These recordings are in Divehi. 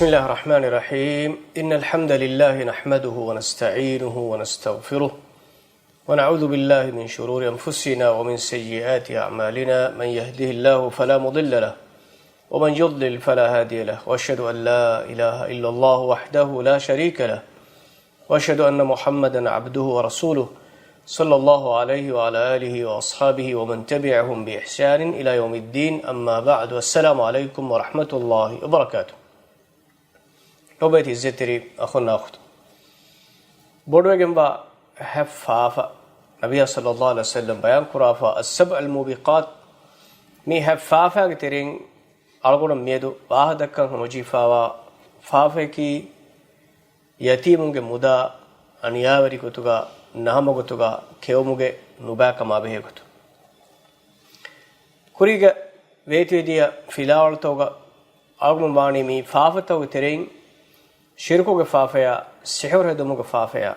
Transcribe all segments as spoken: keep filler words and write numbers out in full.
بسم الله الرحمن الرحيم. إن الحمد لله نحمده ونستعينه ونستغفره، ونعوذ بالله من شرور أنفسنا ومن سيئات أعمالنا. من يهده الله فلا مضل له، ومن يضلل فلا هادي له، وأشهد أن لا إله إلا الله وحده لا شريك له، وأشهد أن محمدا عبده ورسوله، صلى الله عليه وعلى آله وأصحابه ومن تبعهم بإحسان إلى يوم الدين. أما بعد، والسلام عليكم ورحمة الله وبركاته. ލޯބިވެތި އިއްޒަތްތެރި އަޚުންނާ އުޚްތުން، ބޮޑުވެގެންވާ ހަތް ފާފަ ނަބިއްޔާ ޞައްލައްލާހު ޢަލައިހި ވަސައްލަމް ބަޔާންކުރާފަ، السبع الموبقات، މި ހަތް ފާފާގެ ތެރެއިން އަޅުގަނޑު މިއަދު ވާހަކަދައްކަން ހަމަޖެހިފައިވާ ފާފަޔަކީ، ޔަތީމުންގެ މުދާ އަނިޔާވެރި ގޮތުގަ، ނަހަމަ ގޮތުގަ ކެއުމުގެ ނުބައިކަމާ ބެހޭ ގޮތު. ކުރީގަ ވޭތުވެދިޔަ ފިލާވަޅުތަކުގަ އަޅުގަނޑު ވާނީ މި ފާފަތަކުގެ ތެރެއިން، ޝިރުކުގެ ފާފަޔާ، ސިޙުރު ހެދުމުގެ ފާފަޔާ،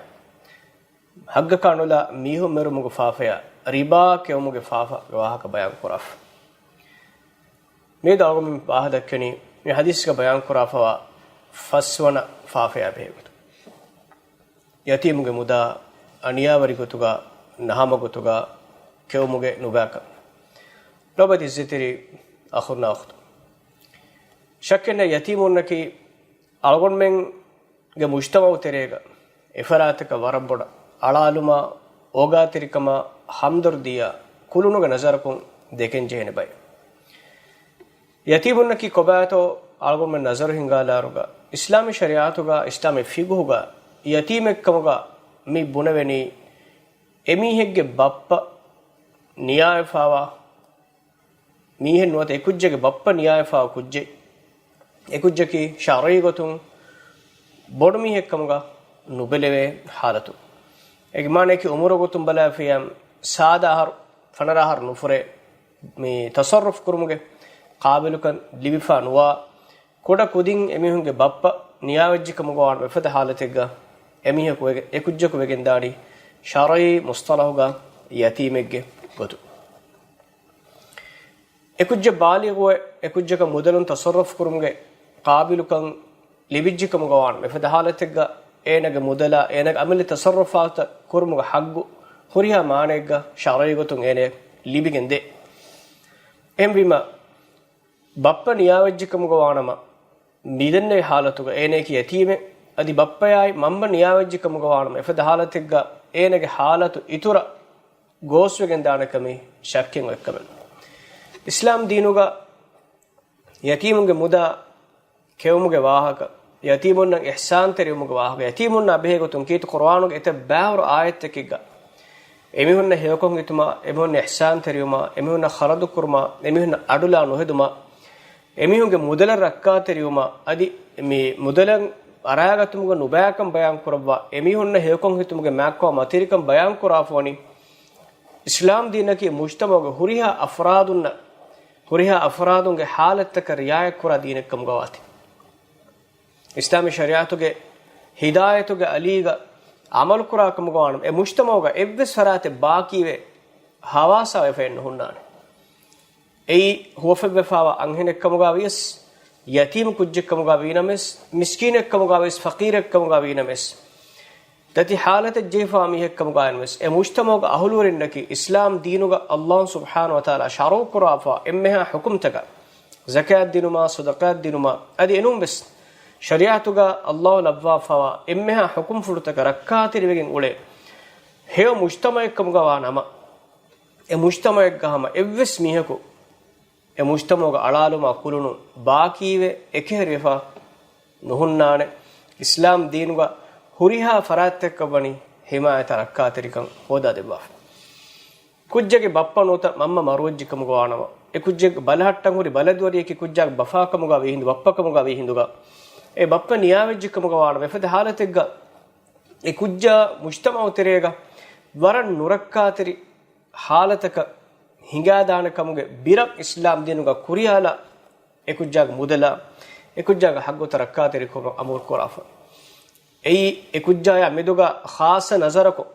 ޙައްޤަކާ ނުލާ މީހުން މެރުމުގެ ފާފަޔާ، ރިބާ ކެއުމުގެ ފާފަގެ ވާހަކަ ބަޔާންކުރާފަ. މިއަދު އަޅުގަނޑު ވާހަކަދައްކަނީ، މި ޙަދީޘްގަ ބަޔާންކުރާފައިވާ ފަސްވަނަ ފާފަޔާ ބެހޭގޮތު. ޔަތީމުގެ މުދާ އަނިޔާވެރި ގޮތުގަ، ނަހަމަ ގޮތުގަ ކެއުމުގެ ނުބައިކަން. ލޯބިވެތި އިއްޒަތްތެރި އަޚުންނާ އުޚްތުން، ޝައްކެއް ނެތް ޔަތީމުންނަކީ އަޅުގަނޑުމެންގެ މުޖްތަމަޢު ތެރޭގަ އެފަރާތަކަށް ވަރަށް ބޮޑަށް އަޅާލުމާ، އޯގާތެރިކަމާ، ހަމްދަރްދީއާ، ކުލުނުގެ ނަޒަރަކުން ދެކެން ޖެހޭނެ ބައެއް. ޔަތީމުންނަކީ ކޮބާތޯ އަޅުގަނޑުމެން ނަޒަރު ހިންގާލާއިރުގަ، އިސްލާމީ ޝަރީޢަތުގަ، އިސްލާމީ ފިޤުހުގަ ޔަތީމެއްކަމުގަ މި ބުނެވެނީ، އެމީހެއްގެ ބައްޕަ ނިޔާވެފައިވާ މީހެއް ނުވަތަ އެކުއްޖެއްގެ ބައްޕަ ނިޔާވެފައިވާ ކުއްޖެއް، އެކުއްޖަކީ ޝަރުޢީ ގޮތުން ބޮޑު މީހެއްކަމުގަ ނުބެލެވޭ ޙާލަތު. އޭގެ މާނައަކީ އުމުރު ގޮތުން ބަލާފިޔަ ސާދަ އަހަރު، ފަނަރަ އަހަރު ނުފުރޭ، މި ތަޞައްރުފް ކުރުމުގެ ޤާބިލުކަން ލިބިފަ ނުވާ، ކުޑަ ކުދިން އެމީހުންގެ ބައްޕަ ނިޔާވެއްޖެކަމުގަ ވާން އެފަދަ ޙާލަތެއްގަ އެމީހަކު ވެގެ-، އެކުއްޖަކު ވެގެންދާނީ ޝަރުޢީ މުޞްޠަލަޙުގަ ޔަތީމެއްގެ ގޮތު. އެކުއްޖެއް ބާލިޣުވެ، އެކުއްޖަކަށް މުދަލުން ތަޞައްރުފް ކުރުމުގެ ޤާބިލުކަން ލިބިއްޖެކަމުގަ ވާން އެފަދަ ޙާލަތެއްގަ އޭނަގެ މުދަލާ، އޭނަގެ ޢަމަލީ ތަޞައްރުފާތަށް ކުރުމުގެ ޙައްޤު ހުރިހާ މާނައެއްގަ ޝަރުޢީ ގޮތުން އޭނަޔަށް ލިބިގެން ދޭ. އެހެންވީމަ، ބައްޕަ ނިޔާވެއްޖެކަމުގަ ވާނަމަ، މިދެންނެވި ޙާލަތުގަ އޭނަޔަކީ ޔަތީމެއް، އަދި ބައްޕަޔާއި މަންމަ ނިޔާވެއްޖެކަމުގަ ވާނަމަ، އެފަދަ ޙާލަތެއްގަ އޭނަގެ ޙާލަތު އިތުރަށް ގޯސްވެގެން ދާނެކަމީ ޝައްކެއް އޮތްކަމެއް. އިސްލާމް ދީނުގަ ޔަތީމުންގެ މުދާ ކެއުމުގެ ވާހަކަ، ޔަތީމުންނަށް އިޙްސާންތެރިވުމުގެ ވާހަކަ، ޔަތީމުންނާ ބެހޭ ގޮތުން ކީރިތި ޤުރުއާނުގެ އެތައް ބައިވަރު އާޔަތްތަކެއްގަ އެމީހުންނަށް ހެޔޮކޮށް ހިތުމާ، އެމީހުންނަށް އިޙްސާންތެރިވުމާ، އެމީހުންނަށް ޚަރަދު ކުރުމާ، އެމީހުންނަށް އަޑުލާ ނުހެދުމާ، އެމީހުންގެ މުދަލަށް ރައްކާތެރިވުމާ، އަދި މި މުދަލަށް އަރާގަތުމުގެ ނުބައިކަން ބަޔާން ކުރައްވާ، އެމީހުންނަށް ހެޔޮކޮށް ހިތުމުގެ މާތްކޮށް މަތިވެރިކަން ބަޔާން ކުރާފަ ވަނީ، އިސްލާމް ދީނަކީ މުޖްތަމަޢުގެ ހުރިހާ އަފްރާދުންނަށް، ހުރިހާ އަފްރާދުންގެ ޙާލަތްތަކަށް ރިޢާޔަތް ކުރާ ދީނެއްކަމުގަ ވާތީ. އިސްލާމީ ޝަރީޢަތުގެ ހިދާޔަތުގެ އަލީގަ ޢަމަލުކުރާ ކަމުގަ ވާނަމަ، އެ މުޖްތަމަޢުގަ އެއްވެސް ފަރާތެއް ބާކީވެ ހަވާސާވެފައެއް ނުހުންނާނެ. އެއީ ހުވަފަތްވެފައިވާ އަންހެނެއްކަމުގަ ވިޔަސް، ޔަތީމު ކުއްޖެއްކަމުގަ ވީނަމަވެސް، މިސްކީނެއްކަމުގަ ވިޔަސް، ފަޤީރެއްކަމުގަ ވީނަމަވެސް، ދަތި ޙާލަތެއް ޖެހިފާ މީހެއްކަމުގައިންވެސް، އެ މުޖްތަމަޢުގެ އަހުލުވެރިންނަކީ އިސްލާމް ދީނުގަ ﷲ ސުބްޙާނަހޫ ވަތަޢާލާ ޝަރުޢުކުރާފާ އެންމެހާ ޙުކުމްތަކަށް، ޒަކާތް ދިނުމާ، ޞަދަޤާތް ދިނުމާ، އަދި އެނޫންވެސް ޝަރީޢަތުގަ ﷲ ލައްވާފާވާ އެންމެހާ ޙުކުމްފުޅުތަކަށް ރައްކާތެރިވެގެން އުޅޭ ހެޔޮ މުޖްތަމަޢެއްކަމުގަ ވާ ނަމަ، އެ މުޖްތަމަޢެއްގަ ހަމަ އެއްވެސް މީހަކު އެ މުޖްތަމަޢުގަ އަޅާލުމާ ކުލުނު ބާކީވެ އެކަހެރިވެފަ ނުހުންނާނެ. އިސްލާމް ދީނުގަ ހުރިހާ ފަރާތްތަކަށް ވަނީ ޙިމާޔަތާ ރައްކާތެރިކަން ހޯދާދެއްވާފަ. ކުއްޖެއްގެ ބައްޕަ ނުވަތަ މަންމަ މަރުވެއްޖެކަމުގަ ވާނަމަ، އެ ކުއްޖެއްގެ ބަލަހައްޓަން ހުރި ބަލަދުވަރިއަކީ ކުއްޖާގެ ބަފާކަމުގަ ވީ ހިނދު، ބައްޕަކަމުގަ ވީ ހިނދުގަ، އެ ބައްޕަ ނިޔާވެއްޖެކަމުގަ ވާނަމަ، އެފަދަ ޙާލަތެއްގަ އެ ކުއްޖާ މުޖްތަމަޢު ތެރޭގަ ވަރަށް ނުރައްކާތެރި ޙާލަތަކަށް ހިނގާދާނެ ކަމުގެ ބިރަށް އިސްލާމް ދީނުގަ ކުރިއަށްލާ، އެކުއްޖާގެ މުދަލާ، އެކުއްޖާގެ ޙައްޤުތައް ރައްކާތެރިކުރުމަށް އަމުރު ކުރާފަ. އެއީ، އެކުއްޖާޔާ މެދުގަ ޚާއްޞަ ނަޒަރަކުން،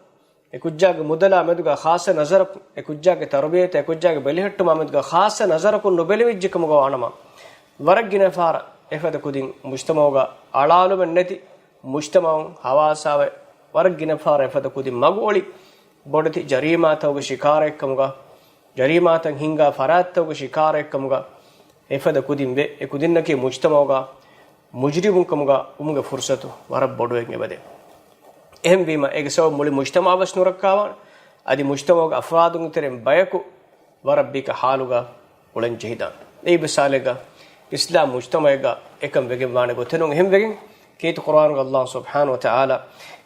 އެކުއްޖާގެ މުދަލާ މެދުގަ ޚާއްޞަ ނަޒަރަކުން، އެކުއްޖާގެ ތަރުބިޔަތާ އެކުއްޖާގެ ބެލެހެއްޓުމާ މެދުގަ ޚާއްޞަ ނަޒަރަކުން ނުބެލެވިއްޖެކަމުގަ ވާނަމަ، ވަރަށް ގިނަ ފަހަރަށް އެފަދަ ކުދިން މުޖްތަމަޢުގަ އަޅާލުމެއް ނެތި، މުޖްތަމަޢުން ހަވާސާވެ ވަރަށް ގިނަ ފަހަރަށް އެފަދަ ކުދިން މަގު އޮޅި، ބޮޑެތި ޖަރީމާތަކުގެ ޝިކާރައެއްކަމުގަ، ޖަރީމާތައް ހިންގާ ފަރާތްތަކުގެ ޝިކާރައެއްކަމުގަ އެފަދަ ކުދިން ވެ، އެ ކުދިންނަކީ މުޖްތަމަޢުގަ މުޖްރިމުންކަމުގަ ވުމުގެ ފުރުޞަތު ވަރަށް ބޮޑުވެގެން އެބަދޭ. އެހެންވީމަ، އޭގެ ސަބަބުން މުޅި މުޖްތަމަޢަށް ވެސް ނުރައްކާވާނެ. އަދި މުޖްތަމަޢުގެ އަފްރާދުންގެ ތެރެއިން ބަޔަކު ވަރަށް ބީކަ ޙާލުގަ އުޅެން ޖެހިދާނެ. އެއީ މިސާލެއްގަ، އިސްލާމް މުޖްތަމަޢެއްގަ އެކަން ވެގެން ވާނެ ގޮތެއް ނޫން. އެހެން ވެގެން، ކީރިތި ޤުރުއާނުގަ ﷲ ސުބްޙާނަހޫ ވަތަޢާލާ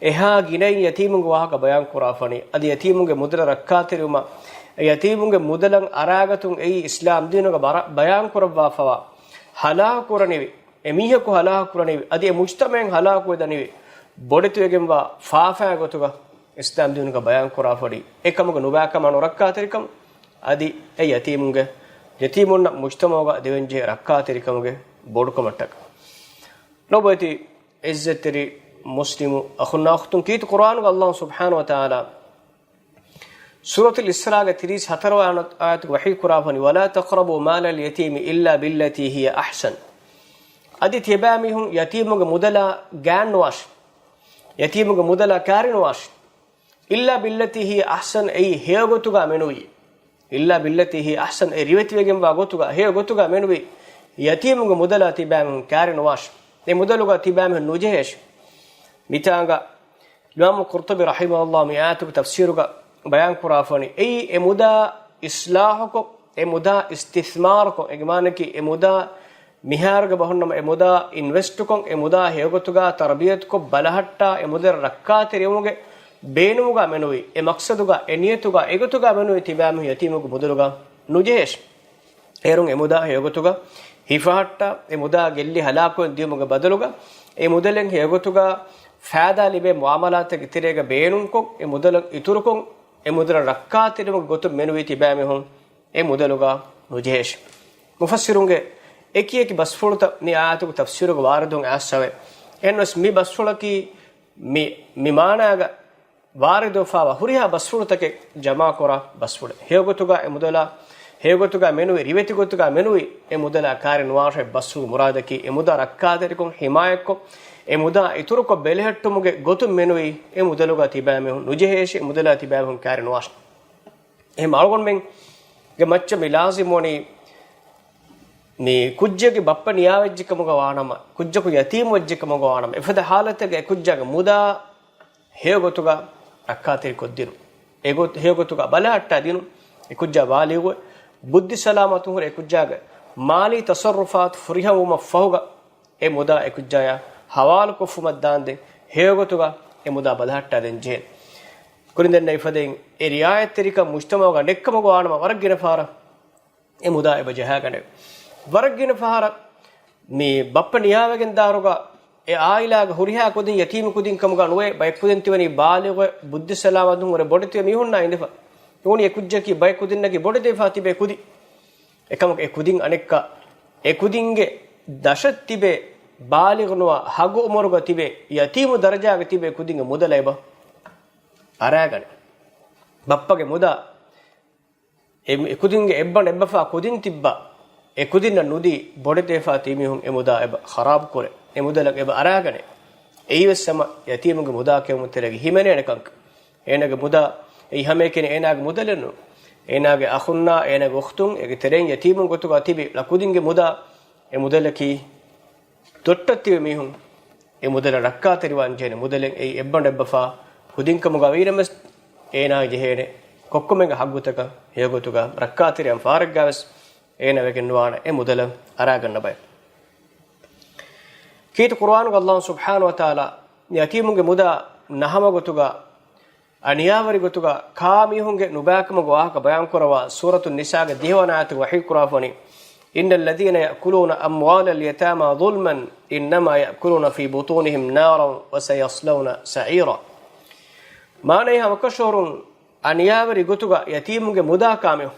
އެހާ ގިނައިން ޔަތީމުންގެ ވާހަކަ ބަޔާން ކުރާފަނީ، އަދި ޔަތީމުންގެ މުދަލަށް ރައްކާތެރިވުމަށް، ޔަތީމުންގެ މުދަލަށް އަރާގަތުން އެއީ އިސްލާމް ދީނުގަ ބަރަ-، ބަޔާން ކުރައްވާފަވާ ހަލާކު ކުރަނިވި، އެ މީހަކު ހަލާކު ކުރަނިވި، އަދި އެ މުޖްތަމަޢެއް ހަލާކުވެދަނިވި، ބޮޑެތިވެގެންވާ ފާފާ ގޮތުގަ އިސްލާމް ދީނުގަ ބަޔާން ކުރާފަޑި އެކަމުގެ ނުބާކަމާ ނުރައްކާތެރިކަމު، އަދި އެ ޔަތީމުންގެ، ޔަތީމުންނަށް މުޖްތަމަޢުގަ ދެވެންޖެހޭ ރައްކާތެރިކަމުގެ ބޮޑުކަމަށްޓަކަ. ލޮބުވެތި ޢިއްޒަތްތެރި މުސްލިމު އަޚުންނާ އުޚްތުން، ކީރިތި ޤުރުއާނުގަ ﷲ ސުބްޙާނަހޫ ވަތަޢާލާ ސޫރަތުލް އިސްރާގެ ތިރީސް ހަތަރު ވަނަ އާޔަތުގަ ވަޙީ ކުރާފަނި، "وَلَا تَقْرَبُوا مَالَ الْيَتِيمِ إِلَّا بِالَّتِي هِيَ أَحْسَنُ." އަދި ތިޔަބައިމީހުން ޔަތީމުގެ މުދަލާ ގާތްނުވާށި. ޔަތީމުގެ މުދަލާ ކާރިނުވާށި. "إِلَّا بِالَّتِي هِيَ أَحْسَنُ" އެއީ ހެޔޮ ގޮތުގަ މެނުވީ. "إِلَّا بِالَّتِي هِيَ أَحْسَنُ" އެ ރިވެތިވެގެންވާ ގޮތުގަ، ހެޔޮ ގޮތުގަ މެނުވީ. ޔަތީމުގެ މުދަލާ ތިބާމީހުން ކާރިނުވާށި. އެ މުދަލުގަ ތިބާމީހުން ނުޖެހޭށި. މިތާނގަ އިމާމު ޤުރްޠުބީ ރަޙިމަހުﷲ މި އާޔަތުގެ ތަފްސީރުގަ ބަޔާން ކުރާފަނި، އެއީ އެ މުދާ އިޞްލާޙުކޮށް، އެ މުދާ އިސްތިޘްމާރުކޮށް، އޭގެ މާނައަކީ އެ މުދާ މިހާރުގެ ބަހުންނަމަ އެ މުދާ އިންވެސްޓުކޮށް، އެ މުދާ ހެޔޮގޮތުގަ ތަރުބިޔަތުކޮށް، ބަލަހައްޓާ، އެ މުދަލަށް ރައްކާތެރިވުމުގެ ބޭނުމުގަ މެނުވީ، އެ މަޤްޞަދުގަ، އެ ނިޔަތުގަ، އެގޮތުގަ މެނުވީ ތިބާމީހުން ޔަތީމުގެ މުދަލުގަ ނުޖެހޭށި. އޭރުން އެ މުދާ ހެޔޮގޮތުގަ ހިފަހައްޓާ، އެ މުދާ ގެއްލި ހަލާކުވެ ދިޔުމުގެ ބަދަލުގަ، އެ މުދަލެއް ހެޔޮގޮތުގަ ފައިދާ ލިބޭ މުޢާމަލާތެއްގެ ތެރޭގަ ބޭނުންކޮށް، އެ މުދަލަށް އިތުރުކޮށް، އެ މުދަލަށް ރައްކާތެރިވުމުގެ ގޮތުން މެނުވީ ތިބާމީހުން އެ މުދަލުގަ ނުޖެހޭށި. މުފައްސިރުންގެ އެކި އެކި ބަސްފުޅުތައް މި އާޔަތުގެ ތަފްސީރުގަ ވާރިދުވުން އައިސްފަވޭ. އެހެންވެސް މި ބަސްފުޅަކީ މި، މި މާނާގަ ވާރިދުވެފަވާ ހުރިހާ ބަސްފުޅުތަކެއް ޖަމާކުރާ ބަސްފުޅެއް. ހެޔޮގޮތުގަ އެ މުދަލާ، ހެޔޮގޮތުގަ މެނުވި، ރިވެތި ގޮތުގަ މެނުވި އެ މުދަލާ ކާރި ނުވާށޭ ބަސްފުޅު މުރާދަކީ އެ މުދާ ރައްކާތެރިކޮށް، ހިމާޔަތްކޮށް، އެ މުދާ އިތުރުކޮށް ބެލެހެއްޓުމުގެ ގޮތުން މެނުވި އެ މުދަލުގަ ތިބާމީހުން ނުޖެހޭށި، އެ މުދަލާ ތިބާމީހުން ކާރި ނުވާށި. އެހެން އަޅުގަނޑުމެން ގެ މައްޗަށް މި ލާޒިމް ވަނީ މި ކުއްޖެއްގެ ބައްޕަ ނިޔާވެއްޖެ ކަމުގަ ވާނަމަ، ކުއްޖަކު ޔަތީމް ވެއްޖެ ކަމުގަ ވާނަމަ، އެފަދަ ހާލަތެއްގަ އެ ކުއްޖާގެ މުދާ ހެޔޮގޮތުގަ ރައްކާތެރިކޮށްދިނުން. އެ ގޮތް، ހެޔޮގޮތުގަ ބަލަހައްޓާ ދިނުން. އެ ކުއްޖާ ބާލިޣުވެ، ބުއްދި ސަލާމަތުން ހުރެ އެ ކުއްޖާގެ މާލީ ތަޞައްރުފާތު ފުރިހަމަވުމަށް ފަހުގަ އެ މުދާ އެ ކުއްޖާޔާ ހަވާލުކޮށްފުމަށް ދާންދެން ހެޔޮގޮތުގަ އެ މުދާ ބަލަހައްޓާދޭން ޖެހޭނެ. ކުރިން ދެންނެވި ފަދައިން އެ ރިޢާޔަތްތެރިކަން މުޖްތަމަޢުގަ ނެތްކަމުގަ ވާނަމަ ވަރަށް ގިނަ ފަހަރަށް އެ މުދާ އެބަ ޖަހާގަނެވެ. ވަރަށް ގިނަ ފަހަރަށް މި ބައްޕަ ނިޔާވެގެން ދާއިރުގަ އެ އާއިލާގެ ހުރިހާ ކުދިން ޔަތީމު ކުދިން ކަމުގަ ނުވޭ، ބައެއް ކުދިން ތިވަނީ ބާލިޣުވެ، ބުއްދި ސަލާމަތުން ހުރެ ބޮޑެތިވެ މީހުންނާ އިނދެފަ. ނޫނީ އެ ކުއްޖަކީ ބައެއް ކުދިންނަކީ ބޮޑެތިވެފަ ތިބޭ ކުދިން. އެކަމަކު އެ ކުދިން އަނެއްކާ، އެ ކުދިންގެ ދަށަށް ތިބޭ، ބާލިޣު ނުވާ، ހަގު އުމުރުގަ ތިބޭ، ޔަތީމު ދަރަޖާގަ ތިބޭ ކުދިންގެ މުދަލަށް އެބަ އަރާގަނެ. ބައްޕަގެ މުދާ އެ ކުދިންގެ އެއްބަނޑު އެއްބަފާ ކުދިން ތިއްބާ، އެ ކުދިންނަށް ނުދީ ބޮޑެތިވެފާ ތިމީހުން އެ މުދާ އެބަ ޚަރާބު ކުރޭ. އެ މުދަލަށް އެބަ އަރާގަނޭ. އެއީވެސް ހަމަ ޔަތީމުގެ މުދާ ކެއުމުން ތެރޭގަ ހިމެނޭނެ ކަންކަން. އޭނާގެ މުދާ އެއީ ހަމައެކަނި އޭނާގެ މުދަލެއް ނޫން. އޭނާގެ އަޚުންނާ، އޭނާގެ އުޚްތުން، އޭގެ ތެރެއިން ޔަތީމުން ގޮތުގަ ތިބި ޅަ ކުދިންގެ މުދާ އެ މުދަލަކީ ދޮއްޓަށް ތިބި މީހުން އެ މުދަލަށް ރައްކާތެރިވާން ޖެހޭނެ. މުދަލެއް އެއީ އެއްބަނޑު އެއްބަފާ ކުދިން ކަމުގަ ވީނަމަވެސް، އޭނާ ޖެހޭނެ ކޮއްކޮމެންގެ ހައްގުތަކަށް ހެޔޮގޮތުގަ ރައްކާތެރިވާން ފަހަރެއްގަވެސް އޭނާ ވެގެން ނުވާނެ އެ މުދަލަށް އަރާގަންނަ ބައެއް. ކީރިތި ޤުރުއާނުގަ ﷲ ސުބްޙާނަހޫ ވަތަޢާލާ ޔަތީމުންގެ މުދާ ނަހަމަ ގޮތުގަ އަނިޔާވެރި ގޮތުގަ ކާ މީހުންގެ ނުބައިކަމުގެ ވާހަކަ ބަޔާންކުރައްވާ ސޫރަތު ނިސާގެ ދިހަވަނަ އާޔަތުގަ ވަޙީކުރާފަނި، "إِنَّ الَّذِينَ يَأْكُلُونَ أَمْوَالَ الْيَتَامَى ظُلْمًا إِنَّمَا يَأْكُلُونَ فِي بُطُونِهِمْ نَارًا وَسَيَصْلَوْنَ سَعِيرًا." މާނައީ ހަމަކަށަވަރުން އަނިޔާވެރި ގޮތުގަ ޔަތީމުންގެ މުދާ ކާމިޔު،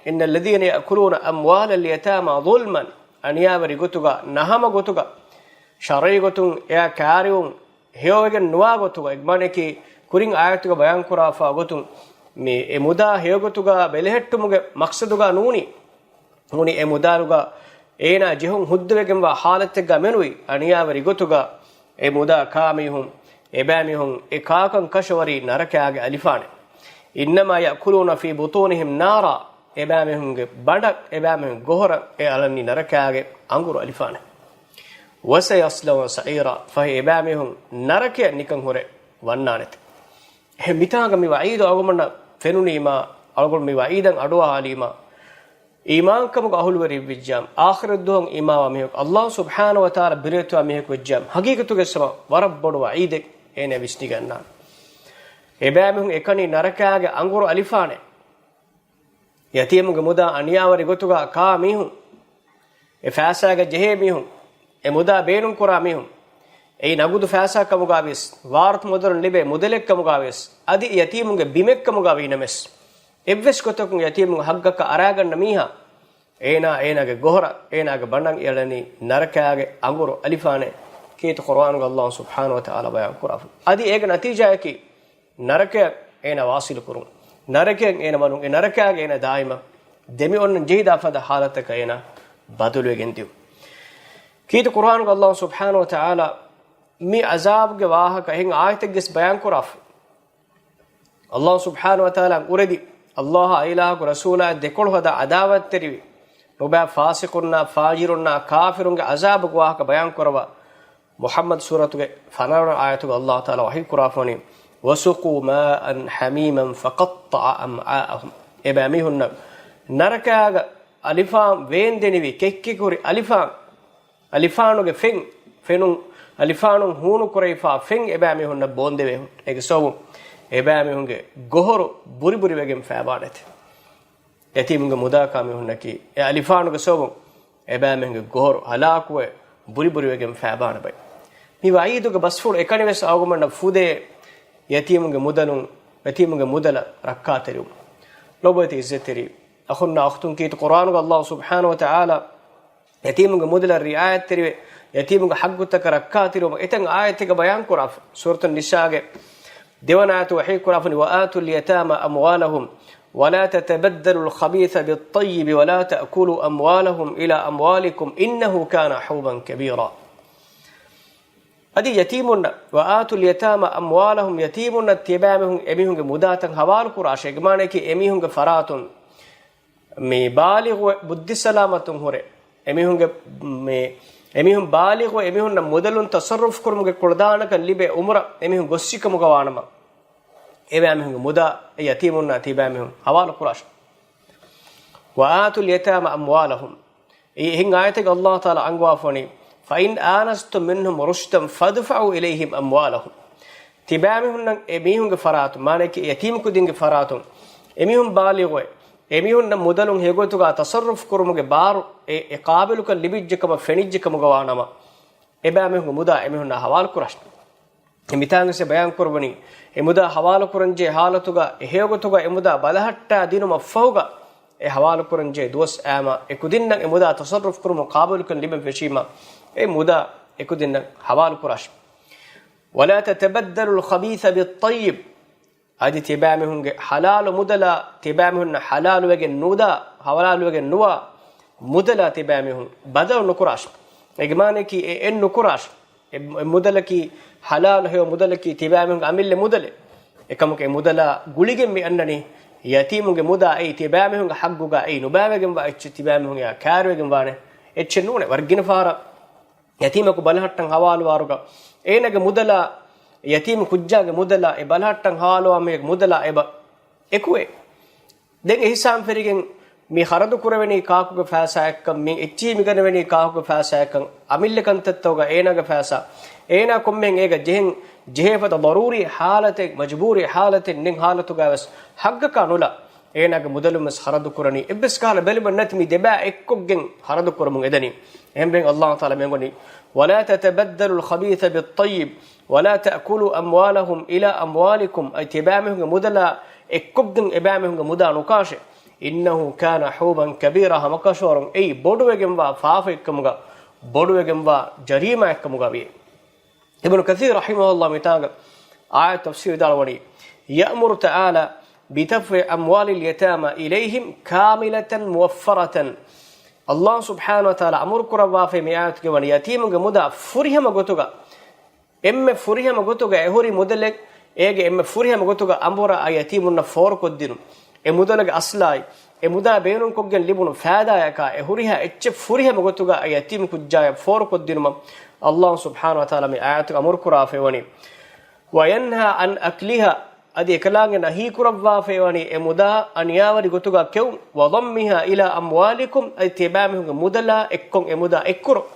"إِنَّ الَّذِينَ يَأْكُلُونَ أَمْوَالَ الْيَتَامَى ظُلْمًا" އަނިޔާވެރި ގޮތުގަ ނަހަމަ ގޮތުގަ ޝަރުޢީ ގޮތުން އެއާ ކާރިވުން ހެޔޮވެގެން ނުވާ ގޮތުގަ، އެގްމާނަކީ ކުރިން އާޔަތުގަ ބަޔާންކުރާފާ ގޮތުން، މި އެ މުދާ ހެޔޮގޮތުގަ ބެލެހެއްޓުމުގެ މަޤްޞަދުގަ ނޫނީ، ނޫނީ އެ މުދާލުގަ އޭނާ ޖެހުން ހުއްދަވެގެންވާ ޙާލަތެއްގަ މެނުވީ، އަނިޔާވެރި ގޮތުގަ އެ މުދާ ކާ މީހުން، އެބައިމީހުން އެ ކާކަން ކަށަވަރީ ނަރަކައިގެ އަލިފާނެ. إنما يأكلون في بطونهم نارا، އެބައިމީހުންގެ ބަނޑަށް، އެބައިމީހުން ގޮހޮރަށް އެ އަޅަނީ ނަރަކައިގެ އަނގުރު އަލިފާނެ. وسيصلون سعيرا، ފަހެ އެބައިމީހުން ނަރަކަޔަށް ނިކަން ހުރެ ވަންނާނެތެ. އެހެން މިތާގަ މި ވަޢީދު އަޅުގަނޑަށް ފެނުނީމާ، އަޅުގަނޑު މި ވަޢީދަށް އަޑުއަހާލީމާ، އީމާންކަމުގެ އަހުލުވެރިވެއްޖާމް، އާޚިރަތް ދުވަހަށް އީމާންވާ މީހަކު، ﷲ ސުބްޙާނަހޫ ވަތަޢާލާ ބިރުވެތިވާ މީހަކު ވެއްޖާމް، ޙަޤީޤަތުގެ ސަމަ ވަރަށް ބޮޑު ވަޢީދެއް އޭނަ ވިސްނިގަންނާނެ. އެބައިމީހުން އެކަނީ ނަރަކައިގެ އަނގުރު އަލިފާނެ. ޔަތީމުގެ މުދާ އަނިޔާވެރި ގޮތުގަ ކާ މީހުން، އެ ފައިސާގަ ޖެހޭ މީހުން، އެ މުދާ ބޭނުން ކުރާ މީހުން، އެއީ ނަގުދު ފައިސާ ކަމުގަ ވިޔަސް، ވާރުތު މުދަލުން ލިބޭ މުދަލެއް ކަމުގަ ވިޔަސް، އަދި ޔަތީމުންގެ ބިމެއް ކަމުގަ ވީނަމަވެސް، އެއްވެސް ގޮތަކުން ޔަތީމުން ޙައްޤަކަށް އަރާގަންނަ މީހާ، އޭނާ، އޭނާގެ ގޮހޮރަށް، އޭނާގެ ބަނޑަށް އެ އަޅަނީ ނަރަކައިގެ އަނގުރު އަލިފާނެ. ކީރިތި ޤުރުއާނުގަ ﷲ ސުބްޙާނަހޫ ވަތަޢާލާ ބަޔާން ކުރާފަ. އަދި އޭގެ ނަތީޖާއަކީ، ނަރަކަޔަށް އޭނާ ވާޞިލު ކުރުން، ނަރަކަޔަށް އޭނާ ވަނުން، އެ ނަރަކައިގަ އޭނާ ދާއިމަށް ދެމިއޮންނަން ޖެހިދާ ފަދަ ޙާލަތަކަށް އޭނާ ބަދަލުވެގެން ދިޔުން. ކީރިތި ޤުރުއާނުގަ ﷲ ސުބްޙާނަހޫ ވަތަޢާލާ މި ޢަޒާބުގެ ވާހަކަ އެހެން އާޔަތެއްގެސް ބަޔާން ކުރާފަ. ﷲ ސުބްޙާނަހޫ ވަތަޢާލާ އުރެދި، ﷲ އާ އިލާހަކު ރަސޫލާ ދެކޮޅު ހަދާ ޢަދާވަތްތެރިވި، ނުބައި ފާސިޤުންނާ، ފާޖިރުންނާ، ކާފިރުންގެ ޢަޒާބުގެ ވާހަކަ ބަޔާން ކުރައްވާ، މުޙައްމަދު ސޫރަތުގެ ފަނަރަވަނަ އާޔަތުގަ ﷲ ތަޢާލާ ވަޙީ ކުރާފަ ވަނީ، وسقوا ماء حميما فقطع أمعاءهم. އެބައިމީހުންނަށް ނަރަކައިގަ އަލިފާން ވޭންދެނިވި، ކެއްކެކެ ހުރި އަލިފާން، އަލިފާނުގެ ފެން، ފެނުން، އަލިފާނުން ހޫނު ކުރެވިފާ ފެން އެބައިމީހުންނަށް ބޯންދެވޭ. އޭގެ ސަބަބުން އެބައިމީހުންގެ ގޮހޮރު ބުރިބުރިވެގެން ފައިބާނެތެ. ޔަތީމުންގެ މުދާ ކާ މީހުންނަކީ އެ އަލިފާނުގެ ސަބަބުން އެބައިމީހުންގެ ގޮހޮރު ހަލާކުވެ ބުރިބުރިވެގެން ފައިބާނެ ބައި. މި ވަޢީދުގެ ބަސްފުޅު އެކަނިވެސް އަޅުގަނޑަށް ފުދޭ ޔަތީމުންގެ މުދަލުން، ޔަތީމުންގެ މުދަލަށް ރައްކާތެރިވުމަށް. ލޮބުވެތި އިއްޒަތްތެރި އަޚުންނާ އުޚްތުން، ކީރިތި ޤުރުއާނުގަ ﷲ ސުބްޙާނަހޫ ވަތަޢާލާ ޔަތީމުންގެ މުދަލަށް ރިޢާޔަތްތެރިވެ، ޔަތީމުންގެ ޙައްޤުތަކަށް ރައްކާތެރިވުމަށް އެތައް އާޔަތެއްގަ ބަޔާން ކުރާފަ. ސޫރަތުން ނިސާގެ ދެވަނަ އާޔަތު ވަޙީ ކުރާފަ ވަނީ، وآتوا اليتامى أموالهم ولا تتبدلوا الخبيث بالطيب ولا تأكلوا أموالهم إلى أموالكم إنه كان حوبا كبيرا. އަދި ޔަތީމުންނަށް، وآتوا اليتامى أموالهم، ޔަތީމުންނަށް ތިޔަބައިމީހުން އެމީހުންގެ މުދާތައް ޙަވާލު ކުރާށޭ. އޭގެ މާނައަކީ އެމީހުންގެ ފަރާތުން މި ބާލިޣުވެ ބުއްދިސަލާމަތުން ހުރެ، އެމީހުންގެ މި، އެމީހުން ބާލިޣުވެ އެމީހުންނަށް މުދަލުން ތަޞައްރުފު ކުރުމުގެ ކުޅަދާނަކަން ލިބޭ އުމުރަށް އެމީހުން ގޮއްސިކަމުގަ ވާނަމަ، އެބައިމީހުންގެ މުދާ އެ ޔަތީމުންނާ ތިޔަބައިމީހުން ޙަވާލު ކުރާށޭ. وآتوا اليتامى أموالهم. އެ އެހެން އާޔަތެއްގަ ﷲ ތަޢާލާ އަންގަވާފަ ވަނީ، فإن آنستم منهم رشدا فادفعوا إليهم أموالهم. ތިބާމީހުންނަށް އެމީހުންގެ ފަރާތުން، މާނައަކީ ޔަތީމު ކުދިންގެ ފަރާތުން، އެމީހުން ބާލިޣުވެ، އެމީހުންނަށް މުދަލުން ހެޔޮގޮތުގަ ތަޞައްރުފު ކުރުމުގެ ބާރު އެ، އެ ޤާބިލުކަން ލިބިއްޖެ ކަމަށް ފެނިއްޖެ ކަމުގަ ވާނަމަ، އެބާމީހުންގެ މުދާ އެމީހުންނާ ޙަވާލު ކުރާށޭ. އެ މިތާނގަސް ބަޔާން ކުރައްވަނީ، އެ މުދާ ޙަވާލު ކުރަންޖެހޭ ޙާލަތުގަ އެ ހެޔޮގޮތުގަ އެ މުދާ ބަލަހައްޓާ ދިނުމަށްފަހުގަ، އެ ޙަވާލު ކުރަންޖެހޭ ދުވަސް އައިމަ އެ ކުދިންނަށް އެ މުދާ ތަޞައްރުފު ކުރުމުގެ ޤާބިލުކަން ލިބެން ފެށީމަ، އެ މުދާ އެ ކުދިންނަށް ޙަވާލު ކުރާށޭ. ولا تتبدلوا الخبيث بالطيب. އަދި ތިބާމީހުންގެ ޙަލާލު މުދަލާ، ތިބާމީހުންނަށް ޙަލާލުވެގެން ނުދާ، ޙަލާލުވެގެން ނުވާ މުދަލާ ތިބާމީހުން ބަދަލު ނުކުރާށޭ. އޭގެ މާނައަކީ އެ އެއް ނުކުރާށޭ. އެ، އެ މުދަލަކީ ޙަލާލު ހެޔޮ މުދަލަކީ ތިބާމީހުންގެ އަމިއްލަ މުދަލެއް. އެކަމަކު އެ މުދަލާ ގުޅިގެން މި އަންނަނީ ޔަތީމުންގެ މުދާ އެއީ ތިބާމީހުންގެ ޙައްޤުގަ އެއީ ނުބައިވެގެންވާ އެއްޗެއް ތިބާމީހުން އެއާ ކާރިވެގެން ވާނެ އެއްޗެއް ނޫނޭ. ވަރަށް ގިނަ ފަހަރަށް ޔަތީމަކު ބަލަހައްޓަން ޙަވާލުވާއިރުގަ، އޭނާގެ މުދަލާ، ޔަތީމު ކުއްޖާގެ މުދަލާ، އެ ބަލަހައްޓަން ޙަވާލުވާ މީހެއްގެ މުދަލާ އެބަ އެކުވޭ. ދެން އެހިސާބުން ފެށިގެން މި ޚަރަދު ކުރެވެނީ ކާކުގެ ފައިސާއެއްކަން، މި އެއްޗިހި މި ގަނެވެނީ ކާކުގެ ފައިސާއެއްކަން، އަމިއްލަ ކަންތައްތަކުގަ އޭނާގެ ފައިސާ، އޭނާ ކޮންމެހެން އޭގަ ޖެހެން، ޖެހޭ ފަދަ ޟަރޫރީ ޙާލަތެއް، މަޖުބޫރީ ޙާލަތެއް ނެތް ޙާލަތުގަވެސް ޙައްޤަކާ ނުލާ، އޭނާގެ މުދަލުން ވެސް ޚަރަދު ކުރަނީ. އެއްވެސް ކަހަލަ ބެލުމެއް ނެތި މި ދެބައި އެއްކޮށްގެން ޚަރަދު ކުރަމުން އެދެނީ. އެހެންވެ ﷲ ތަޢާލާ މި އަންގަވަނީ، ولا تتبدلوا الخبيث بالطيب ولا تأكلوا أموالهم إلى أموالكم، އަދި ތިބާމީހުންގެ މުދަލާ އެއްކޮށްގެން އެބައިމީހުންގެ މުދާ ނުކާށޭ. إنه كان حوبا كبيرا، ހަމަކަށަވަރުން އެއީ ބޮޑުވެގެންވާ ފާފައެއްކަމުގަ، ބޮޑުވެގެންވާ ޖަރީމާއެއްކަމުގަ ވިޔޭ. އިބްނު ކަޘީރު ރަޙިމަހުﷲ މިތާގަ އާޔަތް ތަފްސީރު ވިދާޅުވަނީ، يأمر تعالى بدفع أموال اليتامى إليهم كاملة موفرة. ﷲ ސުބްޙާނަހޫ ވަތަޢާލާ އަމުރު ކުރައްވާފައި މި އާޔަތުގައި ވަނީ، ޔަތީމުންގެ މުދާ ފުރިހަމަ ގޮތުގަ، އެންމެ ފުރިހަމަ ގޮތުގަ އެ ހުރި މުދަލެއް، އޭގެ އެންމެ ފުރިހަމަ ގޮތުގަ އަނބުރާ އަ ޔަތީމުންނަށް ފޯރުކޮށްދިނުން. އެ މުދަލުގެ އަސްލާއި، އެ މުދާ ބޭނުންކޮށްގެން ލިބުނު ފައިދާޔަކާ، އެ ހުރިހާ އެއްޗެއް ފުރިހަމަ ގޮތުގަ އަ ޔަތީމު ކުއްޖާޔަށް ފޯރުކޮށްދިނުމަށް ﷲ ސުބްޙާނަހޫ ވަތަޢާލާ މި އާޔަތުގަ އަމުރު ކުރާފައި ވަނީ. وَيَنْهَى عَنْ أَكْلِهَا، އަދި އެކަލާނގެ ނަހީ ކުރައްވާފައި ވަނީ އެ މުދާ އަނިޔާވެރި ގޮތުގަ ކެއުން، وَضَمِّهَا إِلَى أَمْوَالِكُمْ، އަދި ތިޔަބައިމީހުންގެ މުދަލާ އެއްކޮށް އެ މުދާ އެއްކުރުން.